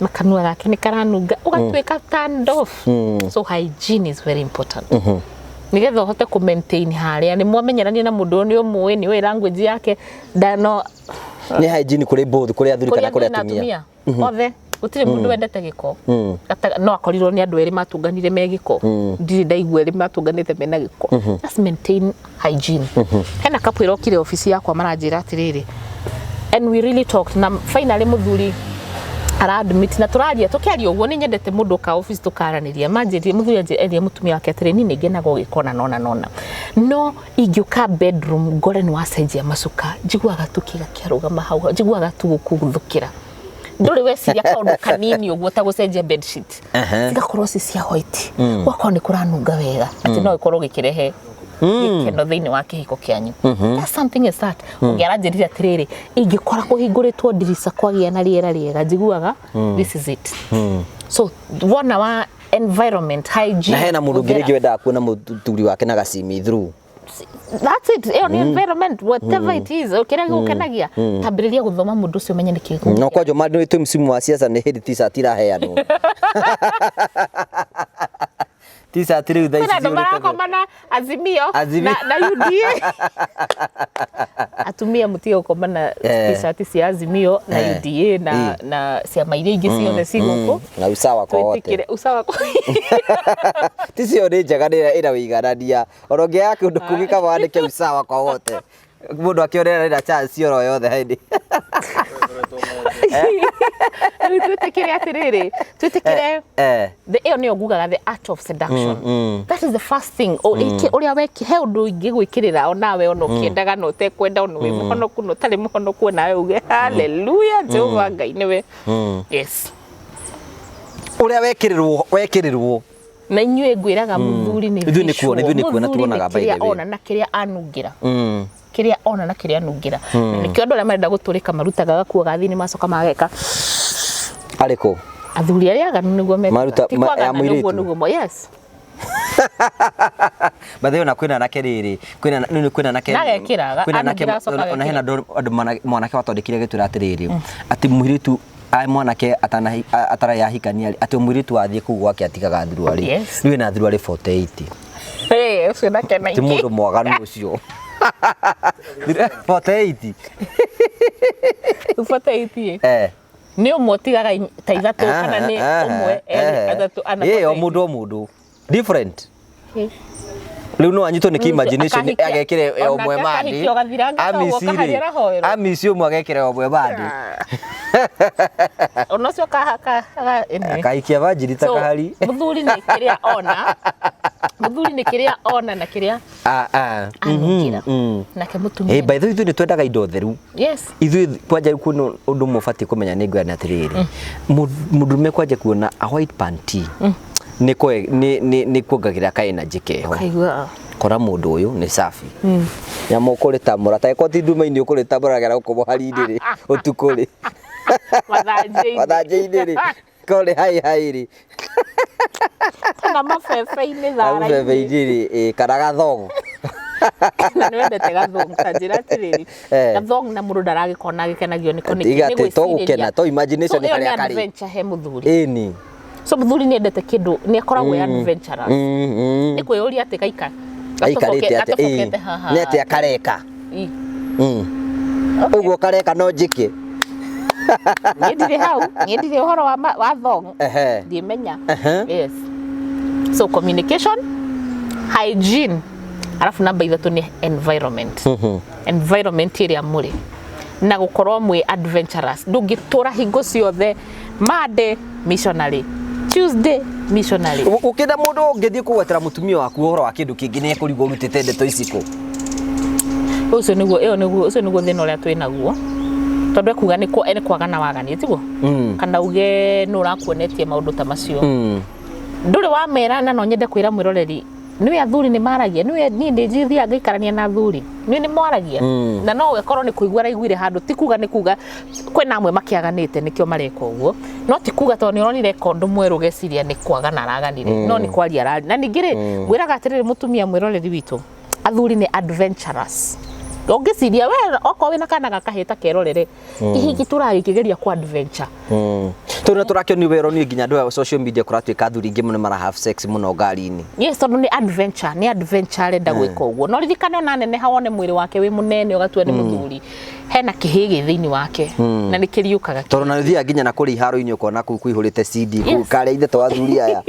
na kanua gake nĩ karanunga, ũgatuĩka turned off. So hygiene is very important nigetha ũhote kũ maintain harĩa nĩ mwamenyerania na mũndũ ũyũ, nĩ ũmũĩ, nĩ ũĩ language yake ndano. Nĩ hygiene kũrĩ both, kũrĩ athuri kana kũrĩ athuri na atumia? Atumia othe, gũtirĩ mũndũ wendete gĩko. No akorirwo nĩ andũ erĩ matunganire me gĩko, ndirĩ ndaigua erĩ matunganĩte mena gĩko. Just maintain hygiene. Hena couple ĩrokire obici yakwa maranjĩra atĩrĩrĩ, and we really talked, na finally mũthuri ara admit, na tũraria tũkĩaria ũguo, nĩ nyendete mũndũ ũka office tũkaranĩria. Manjĩrire mũthuri anjĩrire mũtumia wake atĩrĩ, niĩ nĩ ngenaga ũgĩkona nona nona, no ingĩũka bedroom ngore nĩ wacenjia macuka, njiguaga tu kĩga kĩarũgama hau, njiguaga tu gũkũguthũkĩra. Ndũrĩ weciria kaũndũ kanini ũguo ta gũcenjia bedsheet cigakorwo ci cia white, gwakorwo nĩ kũranunga wega, atĩ no ĩkorwo gĩkĩrehe gĩkeno thĩinĩ wa kĩhiko kĩanyu. That's something as that. Ũngĩ aranjĩrire atĩrĩrĩ, ingĩkora kũhingũrĩtwo ndirica kwagĩa na rĩera rĩega, njiguaga this is it. So wona wa environment hygiene. Na hena mũndũ ũngĩ gũthera. Rĩngĩ wendaga kuona mũthuri wake na gacimi through. That's it, ĩyo nĩ environment, whatever it is, kĩrĩa gĩgũkenagia, tambĩrĩria gũthoma mũndũ ũcio, ũmenye nĩkĩ. No kwanja ma nĩ twĩ msimu wa siasa, nĩ hĩndĩ t-shirt iraheanwo, t-shirt rĩu thaa ici Kwĩna andũ ciũrĩte. marakoma na Azimio, Azimio. na UDA. Atumia mũtige gũkoma na t-shirt cia Azimio na UDA na ciama iria ingĩ ciothe ci gũkũ. Na usawa kwa wote. Twĩtĩkĩre usawa kwa Ticio nĩ njega, nĩ ĩra wĩiganania, ona ũngĩaga kũndũ kũngĩ kaba wandĩke usawa kwa wote, mũndũ akĩonera ĩna chance oro yothe hĩndĩ. Rĩu twĩtĩkĩre atĩrĩrĩ, twĩtĩkĩre ĩyo nĩyo ngugaga the art of seduction. That is the first thing. Ũrĩa weki he ũndũ ingĩgwĩkĩrĩra onawe, ona ũkĩendaga na ũtekwenda, ona wĩ mũhonoku na ũtarĩ mũhonoku, onawe uge haleluya, Jehova Ngai nĩwe. Yes. Ũrĩa wekĩrĩrwo wekĩrĩrwo. Na inyuĩ ngwĩraga mũthuri nĩ Ithuĩ nĩ kuona, ithuĩ nĩ kuona visual. Mũthuri tuonaga, nĩ by the kĩrĩa way. ona na kĩrĩa anungĩra, kĩrĩa ona na kĩrĩa anungĩra. Na nĩkĩo andũ arĩa marenda gũtũrĩka marutaga gakuo ga thĩinĩ, macoka mageka. Arĩkũ? Athuri arĩa aganu nĩguo mekaga. Maruta- Ti ya kwagana nĩguo mũirĩtu? nĩguo yes. By the way, ona kwĩna anake rĩrĩ, kwĩna nĩ kwĩna anake Na agekĩra, kwĩna anake anongera acoka ona hena agekĩra. andũ mwanake watwandĩkire agĩtwĩra atĩrĩrĩ, atĩ mũirĩtu mwanake atarĩ ahikania rĩ, atĩ mũirĩtu athiĩ kũu gwake atigaga thuruarĩ. Yes. Rĩu ena thuruarĩ 48. Hey, ũcio nake na Ti ingĩ. mũndũ mwaganu ũcio. 48. 48. Eh. Nĩ ũmwe ũtigaga ta ithatũ kana nĩ ũmwe, erĩ, atatũ, ana, Ĩ, o 48. mũndũ o mũndũ. Different. Eh. Rĩu no anyitwo nĩ Rĩu ũcio imagination akahikia- agekĩre onake ũmwe mandi. akahikio gathiranga kau Amici kaharĩa rĩ, arahoerwo. amici ũmwe agekĩre ũmwe mandi. Ona ũcio anyway. Akahikia banjiri ta So, kahari. mũthuri nĩ kĩrĩa ona, mũthuri nĩ kĩrĩa ona na kĩrĩa Ah, ah. anungĩra. Mm. Nake Eh, mũtumia by the way ithuĩ nĩ twendaga indo theru. Yes. Ithuĩ kwanja kuona ũndũ ũmwe ũbatiĩ kũmenya nĩ ngwĩra nĩ atĩrĩrĩ, mũndũrũme kwanja kuona a white panty nĩ nĩ kuongagĩrĩra ka energy keho. Kaigua. Kora mũndũ ũyũ nĩ safi. Nyamũ ũkũrĩtamũra ta ĩkorwo ti nduma-inĩ ũkũrĩtamũra gera gũkũ mũhari-inĩ rĩ, ũtukũ rĩ. Mathanjĩ-inĩ. Mathanjĩ-inĩ rĩ. Korwo nĩ hai hai rĩ. Kana mabebe-inĩ thara-inĩ. Mabebe-inĩ rĩ, ĩ, kana gathongo. Na nĩ wendete gathong, ta njĩra atĩrĩrĩ, Eh. gathong na mũndũ ndaragĩkorwo na agĩkenagio nĩko nĩkĩ, Tiga nĩ atĩ to gwĩcirĩria. gũkena, to imagination So, ĩyo harĩa nĩ karĩ. adventure he mũthuri. Ĩni. So mũthuri nĩ endete kĩndũ, nĩ akoragwo e adventurous. Nĩ kwĩyũria atĩ gaika Aikarĩte atĩa? gatobokete Ĩ, haha. nĩ atĩa kareka? Ĩ. Ũguo kareka no njĩke. Niĩ ndirĩ hau, niĩ ndirĩ ũhoro wa thong. Ehe. Ndiĩmenya. Ehe. Yes. So communication, hygiene, alafu namba ithatũ nĩ environment. Environment ĩrĩa mũrĩ na gũkorwo mwĩ adventurous. Ndũngĩtũra hingo ciothe Monday missionary, Tuesday missionary. Ũkĩenda mũndũ ũngĩthiĩ kũgwetera mũtumia waku ũhoro wa kĩndũ kĩngĩ nĩ ekũrigwo ũrutĩte ndeto ici kũ. Ũcio nĩguo, ĩyo nĩguo, ũcio nĩguo thĩna ũrĩa twĩ naguo. Tondũ ekuga nĩ kwagana waganie, tiguo? Kana uge nũ ũrakuonetie maũndũ ta macio. Ndũrĩ wamera, na no nyende kwĩra mwĩroreri, nĩwe athuri nĩ maragia, nĩwe niĩ nĩ njithiaga ngaikarania na athuri, nĩwe nĩ mwaragia. Na no ĩkorwo nĩ kũigua araiguire handũ, ti kuga nĩ kuga kwĩna amwe makĩaganĩte nĩkĩo mareka ũguo, no ti kuga tondũ nĩ ũronire kondo mwerũ ũgeciria nĩ kwagana araganire, no nĩ kwaria araria. Na ningĩ rĩ, ngwĩraga atĩrĩrĩ mũtumia mwĩroreri witũ, athuri nĩ adventurous. Ũngĩciria we okorwo wĩna kana gakahĩta kerorere, kĩhiki tũragĩkĩgeria ku adventure. Tondũ na tũrakĩonio wero niĩ nginya andũ a social media kũratuĩka athuri aingĩ mũno mara have sex mũno ngari-inĩ. Yes, tondũ nĩ adventure, nĩ adventure arenda gwĩka ũguo. No ririkane ona neneha wone mwĩrĩ wake wĩ mũnene ũgatua nĩ mũthuri, hena kĩhĩ gĩ thĩinĩ wake na nĩ kĩriũkaga. Tondũ na ũthiaga nginya na kũrĩa iharo-inĩ ũkona kũu kũihũrĩte CD kũu Yes. karĩa ithe to athuri aya.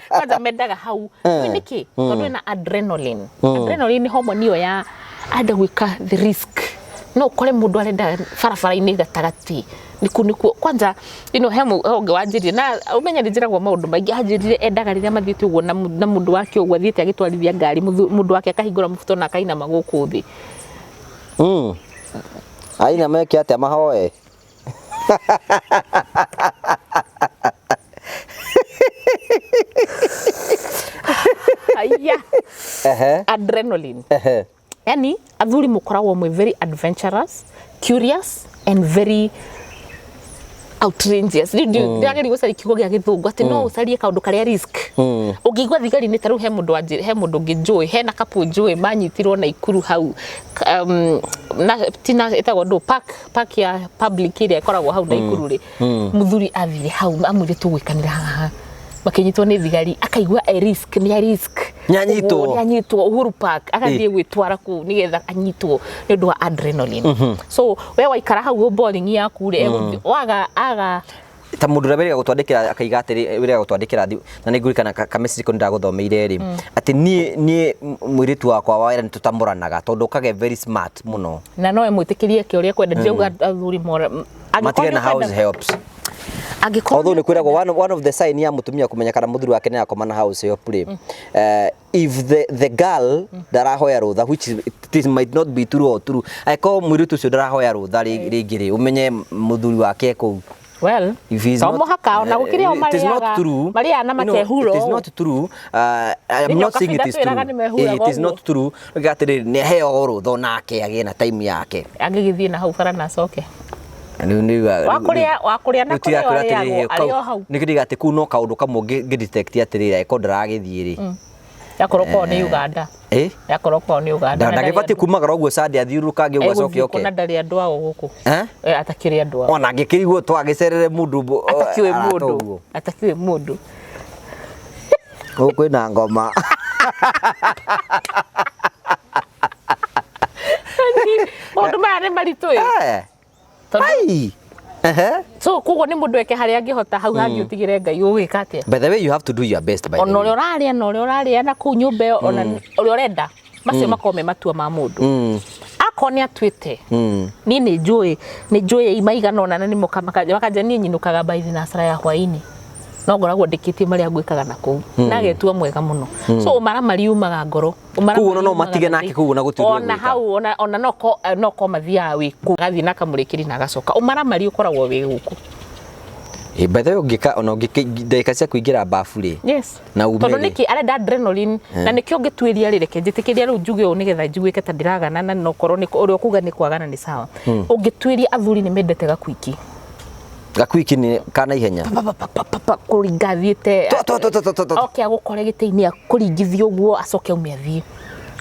Kwanza mendaga hau. Nĩ nĩkĩ? Tondũ ena adrenaline. Adrenaline nĩ hormone ĩyo ya arenda gwĩka the risk. No ũkore mũndũ arenda barabara-inĩ gatagatĩ. Nĩkuo nĩkuo kwanza you know, he ũngĩ wanjĩrire na ũmenye nĩ njĩragwo maũndũ maingĩ, anjĩrire endaga rĩrĩa mathiĩte ũguo na mũndũ wake ũguo athiĩte agĩtwarithia ngari, mũndũ wake akahingũra mũbuto na akainama gũkũ thĩ. Aina meke atĩa mahoe? Aya. Ehe. Adrenaline. Ehe. Yani athuri mũkoragwo mwĩ very adventurous, curious and very outrageous. Rĩu ndĩrageria gũcaria kiugo gĩa gĩthũngũ atĩ no ũcarie kaũndũ karĩa risk. Ũngĩigua thigari nĩ ta rĩu he mũndũ wanjĩ, he mũndũ ũngĩ njũĩ, hena couple njũĩ manyitirwo Naikuru hau, na tina ĩtagwo ndũ, park ya public ĩrĩa ĩkoragwo hau Naikuru rĩ. Mũthuri athire hau amwĩre tũgwĩkanĩra haha, makĩnyitwo nĩ thigari, akaigua e risk, nĩ a risk. Nĩanyitwo. Ũguo, nĩanyitwo Uhuru Park, agathiĩ gwĩtwara kũu nĩgetha anyitwo nĩ ũndũ wa adrenaline. So we waikara hau boring yaku rĩ, egũthiĩ waga aga Ta mũndũ ũrĩa wĩrĩga gũtwandĩkĩra akaiga atĩrĩ, wĩrĩga gũtwandĩkĩra na nĩ ngũririkana ka message ko nĩndagũthomeire rĩ, atĩ niĩ mũirĩtu wakwa wa wĩra nĩ tũtamũranaga tondũ ũkage very smart mũno. Na no ĩmwĩtĩkĩrie eke ũrĩa ekwenda, ndirauga athuri mora Matige na house helps. Angĩkorwo Although nĩ kwĩragwo one of the sign ya mũtumia kũmenya kana mũthuri wake nĩ akoma na house help rĩ, if the girl ndarahoya rũtha, which is, it might not be true or true, angĩkorwo mũirĩtu ũcio ndarahoya rũtha rĩngĩ rĩ, ũmenye mũthuri wake kũu. Well, If he's to not, mũhaka ona gũkĩrĩ o it is not marĩaga true. marĩaga na You know, makehuro. it is not true. I am Nĩ not saying it nyoka is true. twĩraga nĩ mehuraga It is not ũguo. true. Uga atĩrĩrĩ, nĩ aheo rũtha onake agĩe na time yake. Angĩgĩthiĩ na hau bara na acoke. Rĩu nĩ Wa kũrĩa na kũrĩa arĩagwo arĩ o hau. Nĩ kĩndĩ atĩ kũu no kaũndũ kamwe ngĩ detect atĩrĩrĩ, angĩkorwo ndaragĩthiĩ rĩ. Yakorwo kwao nĩ Uganda. Ĩ. Yakorwo kwao nĩ Uganda. Na ndarĩ Ndagĩbatiĩ kumagara ũguo Sunday athiũrũrũkange ũguo acoke egũthiĩ oke. kũ na ndarĩ andũ ao gũkũ? Eh? Eh, atakĩrĩ andũ ao. Ona angĩkĩrigwo twagĩcerere mũndũ Atakĩũĩ arata mũndũ. ũguo. Atakĩũĩ mũndũ. Gũkũ kwĩna ngoma. Maũndũ maya nĩ maritũ ĩ. Eh, Tondũ ai. Ehe. So koguo nĩ mũndũ eke harĩa angĩhota, hau hangĩ ũtigĩre Ngai ũgwĩka atĩa. By the way, you have to do your best, by the Ona way. ũrĩa ũrarĩa na ũrĩa ũrarĩa na kũu nyũmba ĩyo, ona ũrĩa ũrenda, macio makorwo me matua ma mũndũ. Akorwo nĩ atuĩte, niĩ nĩ njũĩ maigana ũna na nĩ makanja niĩ nyinũkaga by thinacara ya hwaĩ-inĩ, no ngoragwo ndĩkĩtie marĩa ngwĩkaga na kũu, na agetua mwega mũno. So ũmaramari umaga ngoro. Ũmaramari Koguo no umaga matige na nake thĩinĩ. kũu na gũtirĩ ũndũ Ona egwĩka. hau ona no ko mathiaga wĩ kũu, agathiĩ na kamũrĩkĩri na agacoka. Ũmaramari ũkoragwo wĩ gũkũ. Eh, by the way, ũngĩka ona ũngĩka ndagĩka cia kũingĩra bafu rĩ Yes. na ume Tondũ rĩ. nĩkĩ arenda adrenaline, na nĩkĩo ngĩtuĩria rĩ, reke njĩtĩkĩria rĩu njuge ũũ nĩgetha njiguĩke ta ndĩragana, na nokorwo nĩ ũrĩa ũkuga nĩ kwagana nĩ sawa. Ũngĩtuĩria athuri nĩ mendete gakwiki. Gakwiki nĩ kana ihenya. Pa, kũringa athiĩte. To, to, to, to, to, to. Oke agũkore gĩtĩ-inĩ, akũringithie ũguo, acoke aume athiĩ.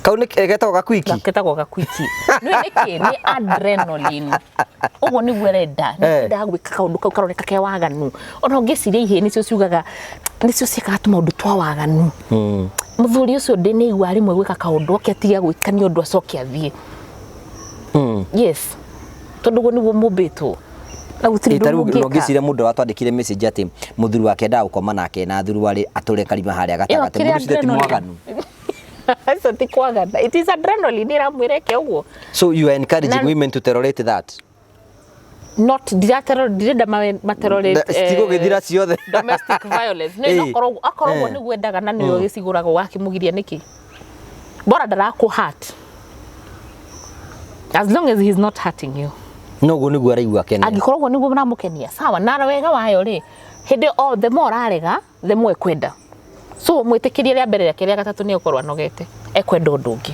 Kau nĩ getagwo gakwiki. Getagwo gakwiki. Nĩ nĩkĩ? Nĩ adrenaline. Ũguo nĩguo arenda. Eh. Nĩ gwĩka kaũndũ kau karoneka ke waganu. Ona ũngĩciria ihĩĩ nĩcio ciugaga, nĩcio ciĩkaga tũmaũndũ twa waganu. Mũthuri ũcio ndĩnĩigua rĩmwe gwĩka kaũndũ, oke atige gwĩka nĩ ũndũ acoke athiĩ. Yes, tondũ ũguo nĩguo mũmbĩtwo na gũtirĩ Ĩ, ta ũndũ rĩu no mũngĩka. ngĩciria mũndũ watwandĩkire message atĩ mũthuri wake endaga gũkoma nake na thuruarĩ atũre karima harĩa Ĩyo gatagatĩ. kĩrĩa Mũndũ ũcio ti adrenaline. mwaganu. Acio ti kwagana, it is adrenaline ĩramwĩra eke ũguo. So you are encouraging women to tolerate that? Not ndirenda materorate. Citigũgĩthira ciothe. Domestic violence nĩ akorwo akorwo ũguo nĩguo endaga na nĩwe ũgĩcigũraga ũgakĩmũgiria nĩkĩ? Bora ndarakũ hurt, as long as he's not hurting you. No ũguo nĩguo araigua akene. Angĩkorwo ũguo nĩguo mũramũkenia, sawa. Na wega wayo rĩ, hĩndĩ o the more ũrarega, the more ekwenda. So mwĩtĩkĩrie rĩa mbere, rĩa kerĩ, rĩa gatatũ nĩ egũkorwo anogete, ekwenda ũndũ ũngĩ.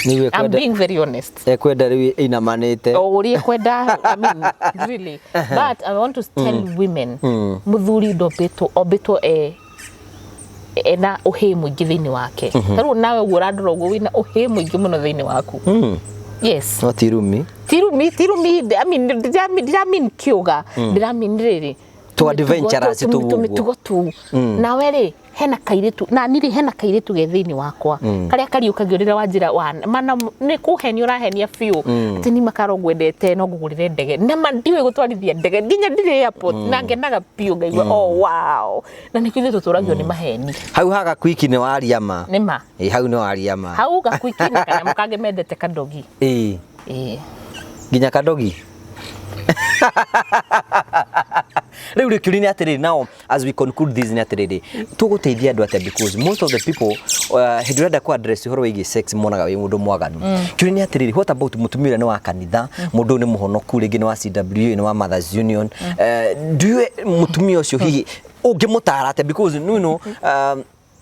Nĩguo I'm ekwenda. Being very honest. Ekwenda rĩu ĩinamanĩte. O ũrĩa ekwenda, I mean, really. But I want to tell women, mũthuri ndombĩtwo, ombĩtwo ena ũhĩ mũingĩ thĩinĩ wake. Ta rĩu nawe ũguo ũrandora ũguo, wĩna ũhĩ mũingĩ mũno thĩinĩ waku. Yes. No ti rumi. Tirumi, tirumi, I mean, ndiramean kiuga, ndiramean rĩrĩ Tu adventurous tu ũguo. Tũmĩtugo tu. Nawe rĩ, hena kairĩtu, na niĩ rĩ, hena kairĩtu ge thĩinĩ wakwa karĩa kariũkagio rĩrĩa wanjĩra wa mana nĩ kũhenia ũrahenia biũ atĩ nĩ makaro ngwendete, no ngũgũrĩre ndege, na ma ndiũĩ gũtwarithia ndege, nginya ndirĩ airport, na ngenaga biũ ngaigua, oh wow. Na nĩkĩo ithuĩ tũtũragio nĩ maheni. Hau haga kwiki nĩ waria ma. Nĩ ma. Ĩ, hau nĩ waria ma. Hau gakwiki na kanyamũ kangĩ mendete, kadogi. Ĩ. Ĩĩ. Nginya kadogi rĩu rĩ, kĩũria nĩ atĩrĩrĩ, now as we conclude this, nĩ atĩrĩrĩ, tũgũteithia andũ atĩa? Because most of the people, hĩndĩ ũrenda ku address ũhoro wĩgiĩ sex, monaga wĩ mũndũ mwaganu. Kĩũria nĩ atĩrĩrĩ, what about mũtumia ũrĩa nĩ wa kanitha, mũndũ ũyũ nĩ mũhonoku, rĩngĩ nĩ wa CWA, nĩ wa Mothers Union? Do you, mũtumia ũcio hihi ũngĩmũtara atĩa? Because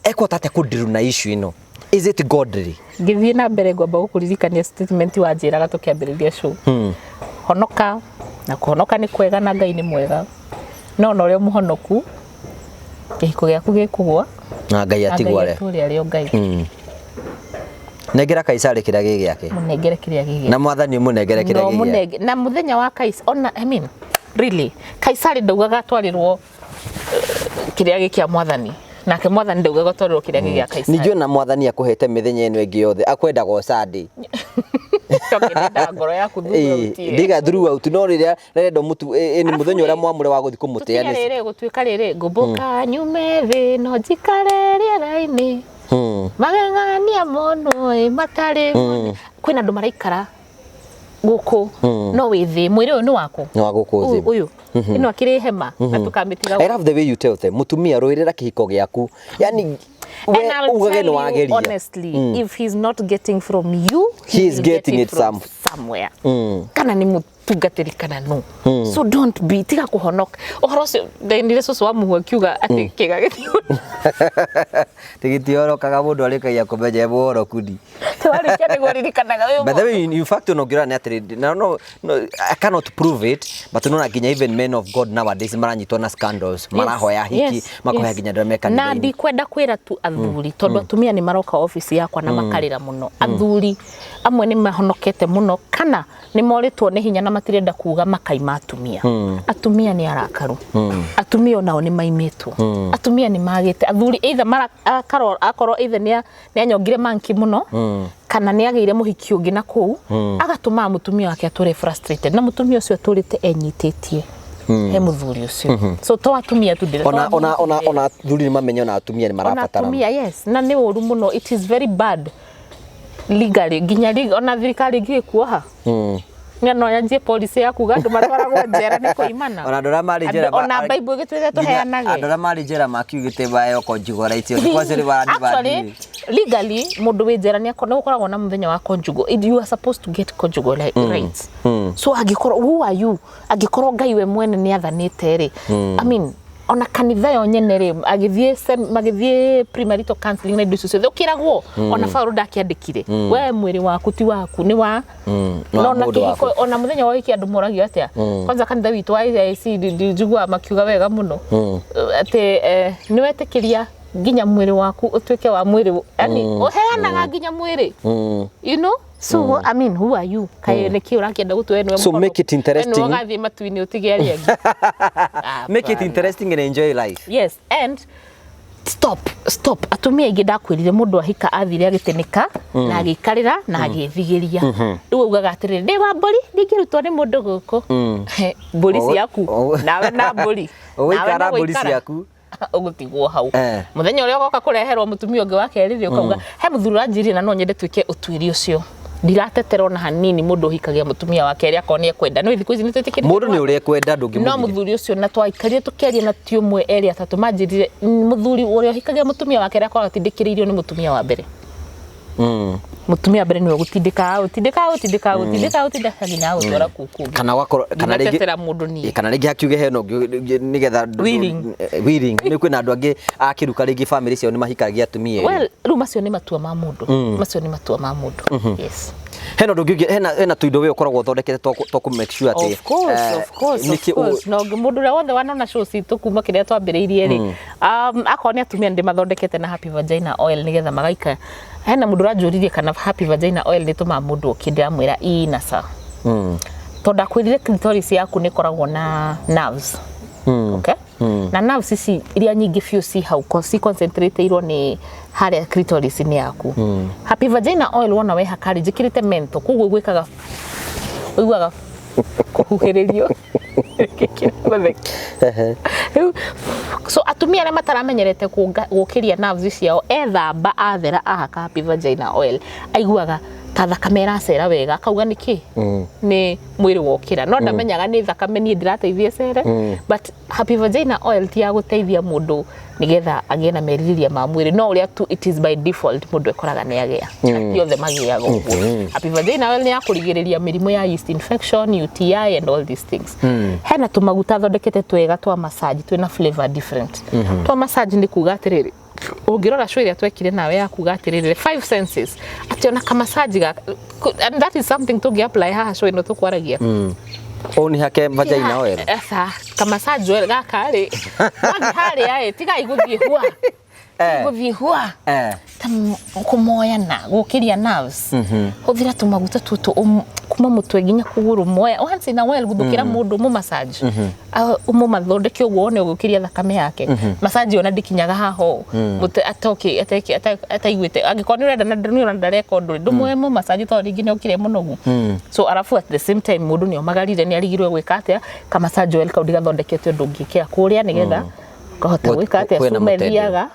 ekũhota atĩa kũndiru na issue ĩno? Is it godly? Ngĩthiĩ na mbere, ngwamba gũkũririkania statement wanjĩraga tũkĩambĩrĩria show. Honoka, na kũhonoka nĩ kwega na Ngai nĩ mwega, no ona ũrĩa mũhonoku, kĩhiko gĩaku gĩkũgwa. Na Ngai na atigwo Ngai arĩa atũre arĩ o Ngai. Nengera Kaisarĩ kĩrĩa gĩ gĩake. Mũnengere kĩrĩa gĩ. Na mwathani ũmũnengere kĩrĩa No gĩ gĩake. mũnenge na mũthenya wa Kais ona, I mean, really, Kaisari ndaugaga atwarĩrwo kĩrĩa gĩ kĩa mwathani, nake mwathani ndaugaga atwarĩrwo kĩrĩa gĩ gĩa Kaisari. Ningĩ ona mwathani akũhete mĩthenya ĩno ĩngĩ yothe akwendaga o Sunday. Tondũ ngoro yaku throughout. Ndiga throughout, no rĩrĩa rĩrenda mũtu nĩ mũthenya ũrĩa mwamũre wa gũthiĩ kũmũtĩa. Tũtiga nĩ rĩrĩ gũtuĩka rĩrĩ ngũmbũka nyume thĩ no njikare rĩera-inĩ magegania mũno ĩ matarĩ. Kwĩna andũ maraikara gũkũ no wĩ thĩ, mwĩrĩ ũyũ nĩ waku. Nĩ wa gũkũ thĩ. Ũyũ ĩno akĩrĩ hema na tũkamĩtiga. I love the way you tell them, mũtumia, rũĩrĩra kĩhiko gĩaku, yani we And I'll ugage tell nĩ you wageria. honestly, if he's not getting from you, He is will get getting it from some Somewhere kana nĩ mũtungatĩri kana no. So don't be, tiga kũhonoka ũhoro ũcio. Ndendire cũcũ wa mũhu akiuga atĩ kĩga gĩthiũ Tigitiorokaga mũndũ arĩkagia kũmenya e mũhoro ni. Twarĩkia nĩguo ririkanaga ũyũ. By the way, in fact, no ngĩrora nĩ atĩrĩ, no, I cannot prove it, but no nginya even men of God nowadays maranyitwo na scandals, marahoya hiki, makoya nginya andũ arĩa me na kanitha-inĩ. Ndikwenda kwĩra tu athuri, tondũ atumia nĩ maroka obici yakwa na makarĩra mũno. Athuri amwe nĩ mahonokete mũno kana nĩ morĩtwo nĩ hinya na matirenda kuga, makaima atumia. Atumia nĩ arakaru, atumia onao nĩ maimĩtwo, atumia nĩ magĩte athuri, either akorwo either nĩ anyongire manki mũno kana nĩ agĩire mũhiki ũngĩ na kũu agatũmaga mũtumia wake atũre frustrated, na mũtumia ũcio atũrĩte enyitĩtie he mũthuri ũcio. So to atumia tu ndĩre Ona ona ona ona athuri nĩ mamenye ona atumia nĩ ona marabatara. Atumia, yes, na nĩ ũru mũno. It is very bad legally, nginya ona thirikari ĩngĩkuoha no yanjie policy ya kuga andũ matwaragwo njera nĩ kũimana. Ona andũ arĩa marĩ njera Ona Bible ĩgĩtwĩre tũheanage. Andũ arĩa marĩ njera makiugĩte bayo conjugal rights nĩ kwacio nĩ Actually, legally, mũndũ wĩ njera nĩ gũkoragwo na mũthenya wa conjugal. You are supposed to get conjugal rights. So angĩkorwo, who are you? Angĩkorwo Ngai we mwene nĩ athanĩte rĩ, I mean, ona kanitha yo nyene rĩ, agĩthiĩ magĩthiĩ premarital counseling na indo icio ciothe, ũkĩragwo ona Paũlũ ndakĩandĩkire we mwĩrĩ waku ti waku, nĩ wa Wa no na mũndũ waku. kĩhiko. Ona mũthenya wa ũhiki andũ moragio atĩa? Kwanza kanitha witũ wa AIC njiguaga makiuga wega mũno atĩ nĩ wetĩkĩria nginya mwĩrĩ waku ũtuĩke wa mwĩrĩ, yani ũheanaga nginya mwĩrĩ. So I mean, who are you? Kaĩ nĩkĩ ũrakĩenda gũtue nĩwe? So make it interesting. Nĩwe ũgathiĩ matu-inĩ ũtige arĩa angĩ? Make it Hapana. interesting and enjoy life. Yes, and stop, stop. Atumia aingĩ, ndakwĩrire, mũndũ ahika athire agĩtĩnĩka na agĩikarĩra na agĩthigĩria. Rĩu augaga atĩrĩrĩ, ndĩ wa mbũri, ndingĩrutwo nĩ mũndũ gũkũ. Mbũri ciaku nawe na mbũri. Ũgũikara Nawe no mbũri gũikara. ciaku. Ũgũtigwo hau. Mũthenya ũrĩa ũgoka kũreherwo mũtumia ũngĩ wa kerĩ rĩ, ũkauga he mũthuri ũranjĩrire na no nyende twĩke ũtuĩria ũcio. Ndiratetera ona hanini mũndũ ũhikagia mũtumia wa kerĩ akorwo nĩ ekwenda. No thikũ ici nĩ twĩtĩkĩrĩte Mũndũ nĩ ũrĩa ekwenda, no ndũngĩmũgiria. Mũthuri ũcio, na twaikarire tũkĩaria na ti ũmwe, erĩ, atatũ, manjĩrire mũthuri ũrĩa ũhikagia mũtumia wa kerĩ akoragwo atindĩkĩrĩirio nĩ mũtumia wa mbere. Mũtumia wa mbere nĩwe gũtindĩka, gũtindĩka, gũtindĩka, gũtindĩka, gũtindĩka nginya agũtwara kũu kũngĩ. Kana ũgakorwo kana rĩngĩ Ndinatetera mũndũ niĩ. Kana rĩngĩ hakiuge hena ũngĩ nĩgetha Willing. Willing nĩ kwĩna andũ angĩ a kĩruka, rĩngĩ family ciao nĩ mahikagia atumia erĩ. Well, rĩu macio nĩ matua ma mũndũ, macio nĩ matua ma mũndũ, yes. Hena ũndũ ũngĩ, hena tũindo we ũkoragwo ũthondekete twa kũ make sure atĩ Of course, of course, of nĩkĩ course. Na ũngĩ mũndũ ũrĩa wothe wanona show citũ kuma kĩrĩa twambĩrĩirie rĩ, akorwo nĩ atumia, nĩ mathondekete na Happy Vagina Oil nĩgetha magaika. Hena mũndũ ũranjũririe kana Happy Vagina Oil nĩ tũmaga mũndũ ũkĩ. Ndĩramwĩra ii na ca, tondũ ndakwĩrire clitoris yaku nĩ ĩkoragwo na nerves, okay? Na nerves ici iria nyingĩ biũ ci hau ci concentrateirwo nĩ harĩa clitoris-inĩ yaku. Happy Vagina Oil wona wehaka rĩ, njĩkĩrĩte menthol, koguo gwĩkaga ũiguaga kũhuhĩrĩrio. Rĩu so atumia arĩa mataramenyerete gũkĩria nerves ciao, ethamba athera ahaka Happy Vagina Oil, aiguaga ta thakame ĩracera wega, akauga nĩkĩ nĩ mwĩrĩ wokĩra, no ndamenyaga nĩ thakame niĩ ndĩrateithia ĩcere. But Happy Vagina Oil ti ya gũteithia mũndũ nĩgetha agĩe na merirĩria ma mwĩrĩ, no ũrĩa tu it is by default mũndũ ekoraga nĩ agĩa, na ti othe magĩaga ũguo. Happy Vagina Oil nĩ ya kũrigĩrĩria mĩrimũ ya yeast infection, UTI and all these things. Hena tũmaguta thondekete twega twa massage, twĩna flavor different twa massage. Nĩ kuga atĩrĩrĩ, ũngĩrora show ĩrĩa twekire nawe ya kuga atĩrĩrĩ, the five senses, atĩ ona kamassage gaka, and that is something tũngĩ apply haha show ĩno tũkwaragia. Ũũ nĩ hake vagina oil. Aca, kamassage oil gaka rĩ, wathiĩ harĩa ĩ, tigai gũthiĩ hua, gũthiĩ hua ta kũmoyana gũkĩria nerves. Hũthĩra tũmaguta tũtũ kuma mũtwe nginya kũgũrũ, moya once in a while gũthũkĩra mũndũ mũ massage, ũmũmathondeke ũguo wone ũgũkĩria thakame yake. Massage ona ndĩkinyaga haha ũũ mũtwe atoke ataiguĩte. Angĩkorwo nĩ ũrenda na nĩ ũrona ndareka ũndũ rĩ, ndũmuoe mũ massage tondũ rĩngĩ nĩ okire mũnogu. So arabu at the same time mũndũ nĩ omagarire, nĩ arigirwo gwĩka atĩa, ka massage oil kau ndigathondekete ũndũ ũngĩkĩra kũrĩa nĩgetha ũkahota gwĩka atĩa. Kwĩna Cuma mũtendero. ĩthiaga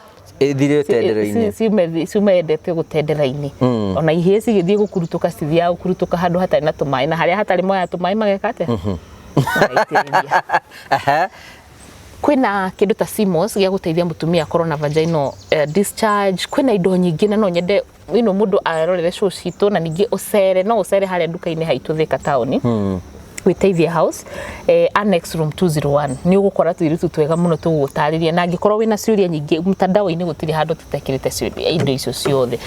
Ĩthire tendero-inĩ. Ciuma yendete gũtendera-inĩ. Ona ihĩĩ cigĩthiĩ gũkurutũka, cithiaga gũkurutũka handũ hatarĩ na tũmaĩ, na harĩa hatarĩ moya tũmaĩ mageka atĩa? Magaitĩrĩria. Kwĩna kĩndũ ta CMOS gĩa gũteithia mũtumia akorwo na vaginal discharge. Kwĩna indo nyingĩ na no nyende you know, mũndũ arorere show citũ, na ningĩ ũcere, no ũcere harĩa nduka-inĩ haitũ Thika taũni, Wĩteithie House, annex room 201. Nĩ ũgũkora tũirĩtu twega mũno tũgũgũtarĩria, na angĩkorwo wĩna ciũria nyingĩ, mtandao-inĩ gũtirĩ handũ tũtekĩrĩte ciũria indo icio ciothe.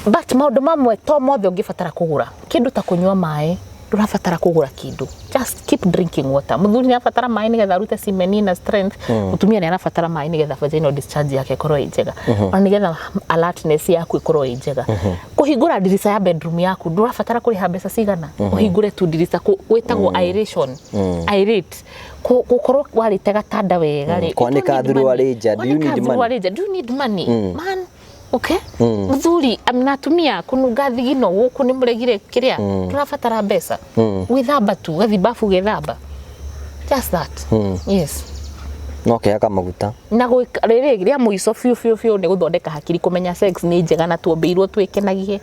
But maũndũ mamwe to mothe ũngĩbatara kũgũra kĩndũ, ta kũnyua maĩ, ndũrabatara kũgũra kĩndũ, just keep drinking water. Mũthuri nĩ arabatara maĩ nĩgetha arute semen na strength. Mũtumia nĩ arabatara maĩ nĩgetha vaginal discharge yake ĩkorwo ĩ njega, ona nĩgetha alertness yaku ĩkorwo ĩ njega. Kũhingũra ndirica ya bedroom yaku, ndũrabatara kũrĩha mbeca cigana, ũhingũre tu ndirica, gwĩtagwo aeration, aerate. Gũkorwo warĩte gatanda wega rĩ. Kwanĩka thuruarĩ nja, do you need money? Thuruarĩ nja, do you need money, man? Okay, mũthuri na atumia, kũnunga thigino gũkũ nĩ mũregire kĩrĩa, tũrabatara mbeca? Gwĩthamba tu, ũgathiĩ bafu ũgethamba, just that, yes. No kĩhaka maguta. Na gwĩka rĩrĩ rĩa mũico biũ biũ biũ nĩ gũthondeka hakiri, kũmenya sex nĩ njega na tuombĩirwo twĩkenagie,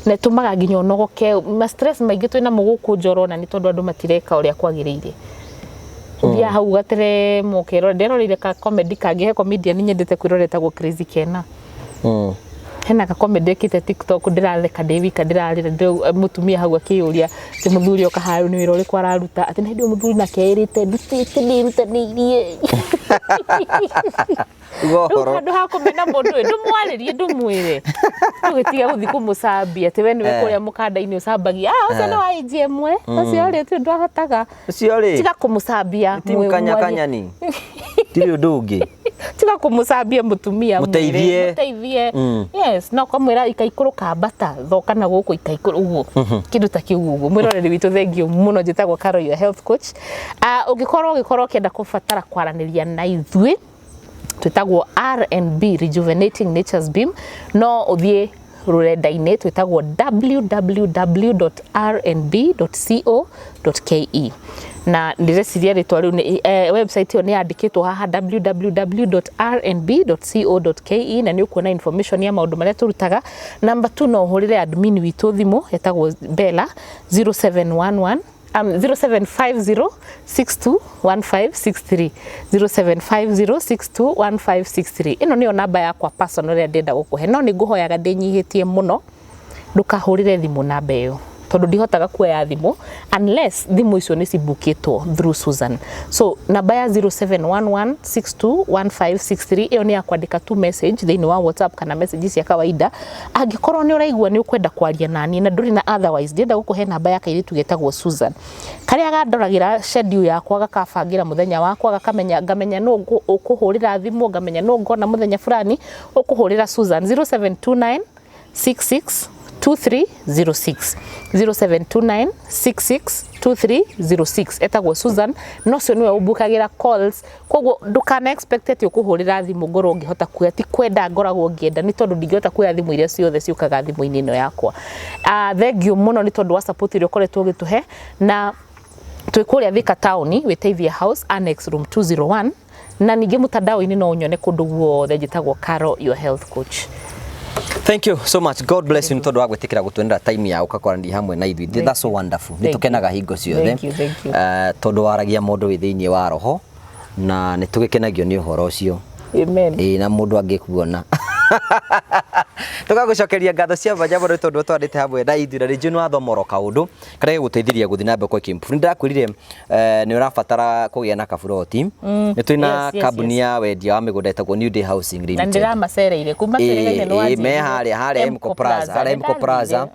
na ĩtũmaga nginya ũnogoke. Ma stress maingĩ twĩna mo gũkũ njoro na nĩ tondũ andũ matireka ũrĩa kwagĩrĩire. Ũthiaga hau ũgaterema ũkerora. Nderoreire ka comedy kangĩ, he comedian nyendete kwĩrora ĩtagwo Crazy Kena. Hena ka comedy ekĩte TikTok, ndĩratheka ndĩ wika, ndĩrarĩra. Mũtumia hau akĩyũria atĩ mũthuri oka harũ nĩ wĩra ũrĩkũ araruta, atĩ na hĩndĩ ĩyo mũthuri nake erĩte ndutĩte ndĩrutanĩirie. Uga Rĩu ũhoro. Handũ ha kũmena mũndũ ĩ, ndũmwarĩrie, ndũmwĩre, tũgĩtiga gũthiĩ kũmũcambia atĩ we nĩwe kũrĩa mũkanda-inĩ ũcambagia, ah, ũcio nĩ wa ĩnji ĩmwe, ũcio rĩ ti ũndũ ahotaga. Ũcio rĩ Tiga kũmũcambia. Ti kanya kanyani tirĩ ũndũ ũngĩ. Tiga kũmũcambia mũtumia, mwĩre, Mũteithie. Mũteithie, yes, no kamwĩra ikaikũrũka mbata thoka na gũkũ ikaikũrũ ũguo, kĩndũ ta kĩu ũguo. Mwĩroreri witũ, thank you mũno. Njĩtagwo Carol, your health coach. Ũngĩkorwo ũkĩenda kũbatara kwaranĩria na ithuĩ, twĩtagwo R&B Rejuvenating Nature's Beam, no ũthiĩ rũrenda-inĩ, twĩtagwo www.rnb.co.ke, na ndĩreciria rĩtwa rĩu website ĩyo nĩ yandĩkĩtwo haha, www.rnb.co.ke, na nĩ ũkuona information ya maũndũ marĩa tũrutaga. Number 2, no ũhũrĩre admin witũ thimũ, etagwo Bella, 0711 0750621563, 0750621563. Ĩno nĩyo namba yakwa personal ĩrĩa ndĩrenda gũkũhe, no nĩ ngũhoyaga ndĩnyihĩtie mũno, ndũkahũrĩre thimũ namba ĩyo, tondũ ndihotaga kuoya thimũ unless thimũ icio nĩ cibukĩtwo through Susan. So namba ya 0711621563, ĩyo nĩ ya kwandĩka tu message thĩinĩ wa WhatsApp kana message cia kawaida. Angĩkorwo nĩ ũraigua nĩ ũkwenda kwaria naniĩ na ndũrĩ na otherwise, ndĩrenda gũkũhe namba ya kairĩtu getagwo Susan, karĩa gandoragĩra schedule yakwa, gakabangĩra mũthenya wakwa, gakamenya, ngamenya nũ ũkũhũrĩra thimũ, ngamenya nũ ngona mũthenya fulani. Ũkũhũrĩra Susan 0729 66 2306, 0729 66 2306. Etagwo Susan, no cio nĩwe ũmbukagĩra calls, koguo ndũkana expect atĩ ũkũhũrĩra thimũ ngorwo ngĩhota kuoya. Ti kwenda ngoragwo ngĩenda, nĩ tondũ ndingĩhota kuoya thimũ iria ciothe ciũkaga thimũ-inĩ ĩno yakwa. Thank you mũno nĩ tondũ wa support ĩrĩa ũkoretwo ũgĩtũhe, na twĩ kũrĩa Thika taũni, Wĩteithie House, annex room 201, na ningĩ mũtandao-inĩ no ũnyone kũndũ guothe, njĩtagwo Carol, your health coach. Thank you so much. God bless you nĩ tondũ wa gwĩtĩkĩra gũtwenera time ya ũka kwaranĩria hamwe na ithuĩ. That's so wonderful. Nĩ Thank you. tũkenaga hingo ciothe. Thank you, thank you. Tondũ waragia mũndũ wĩ thĩinĩ wa roho na nĩ tũgĩkenagio nĩ ũhoro ũcio. Amen. Ĩĩ, na mũndũ angĩkuona, tũgagũcokeria ngatho cia mwanya mũno nĩ tondũ twarĩte hamwe na ithuĩ, na rĩngĩ nĩ wathoma oro kaũndũ karĩa gĩgũteithirie gũthiĩ na mbere kwa kĩmpu. Nĩ ndakwĩrire nĩ ũrabatara kũgĩa na kaburoti. Nĩ twĩ na kambuni ya wendia wa mĩgũnda ĩtagwo New Day Housing Na Limited. ndĩramacereire kuma kĩrĩga-inĩ nĩ Ĩĩ, me harĩa Emco Plaza, harĩa Emco Plaza,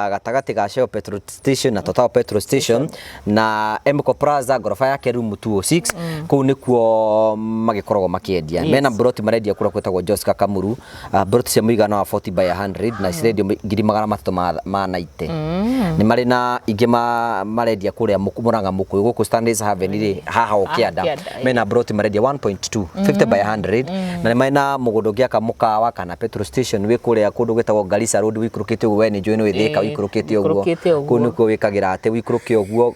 gatagatĩ ga Shell petrol station na Total petrol station na Emco Plaza, ngoroba yake room 206, kũu nĩkuo magĩkoragwo makĩendia. Mena broti marendia kũrĩa gwĩtagwo Joska Kamuru, broti cia mũigana wa 40 by 100 na cirendio 390,000 ma 90. Nĩ marĩ na ingĩ marendia kũrĩa Mũrang'a Mũkũyũ, gũkũ Stanley's Haven rĩ, haha o kĩanda. Kĩanda, Mena broti marendia 1.2, 50 by 100, na nĩ marĩ na mũgũnda ũngĩaka mũkawa kana petrol station wĩ kũrĩa kũndũ gwĩtagwo Garissa Road, wĩikũrũkĩte ũguo, we nĩ njũĩ nĩ wĩ Thĩka, wĩikũrũkĩte ũguo. Wĩikũrũkĩte ũguo. Kũu nĩkuo wĩkagĩra atĩ wĩikũrũke ũguo,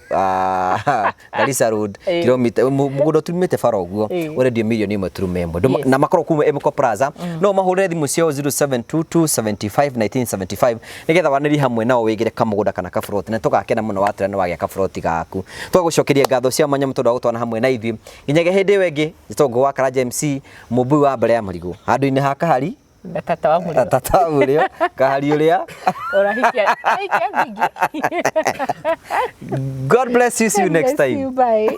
Garissa Road, kilomita mũgũnda ũtumĩte bara ũguo, ũrendio 1.1 million. Na makorwo kuma Emco Plaza, no mahũrĩre thimũ ciao 0722 75 1975 nĩgetha wanĩrie hamwe nao wĩgĩre kamũgũnda kana kaburoti, na tũgakena mũno watwĩra nĩ wagĩa kaburoti gaku. Tũgagũcokeria ngatho cia mwanya mũno tondũ wa gũtwana hamwe na ithuĩ nginyagia hĩndĩ ĩyo ĩngĩ. Njĩtagwo Ngũgĩ wa Karanja MC, mũmbui wa mbere ya marigũ handũ-inĩ ha kahari. Na tata wa mũrĩo. Tata wa mũrĩo kahari ũrĩa. Ũrahikia hikia thingĩ. God bless you, see you next Bless time. you, bye.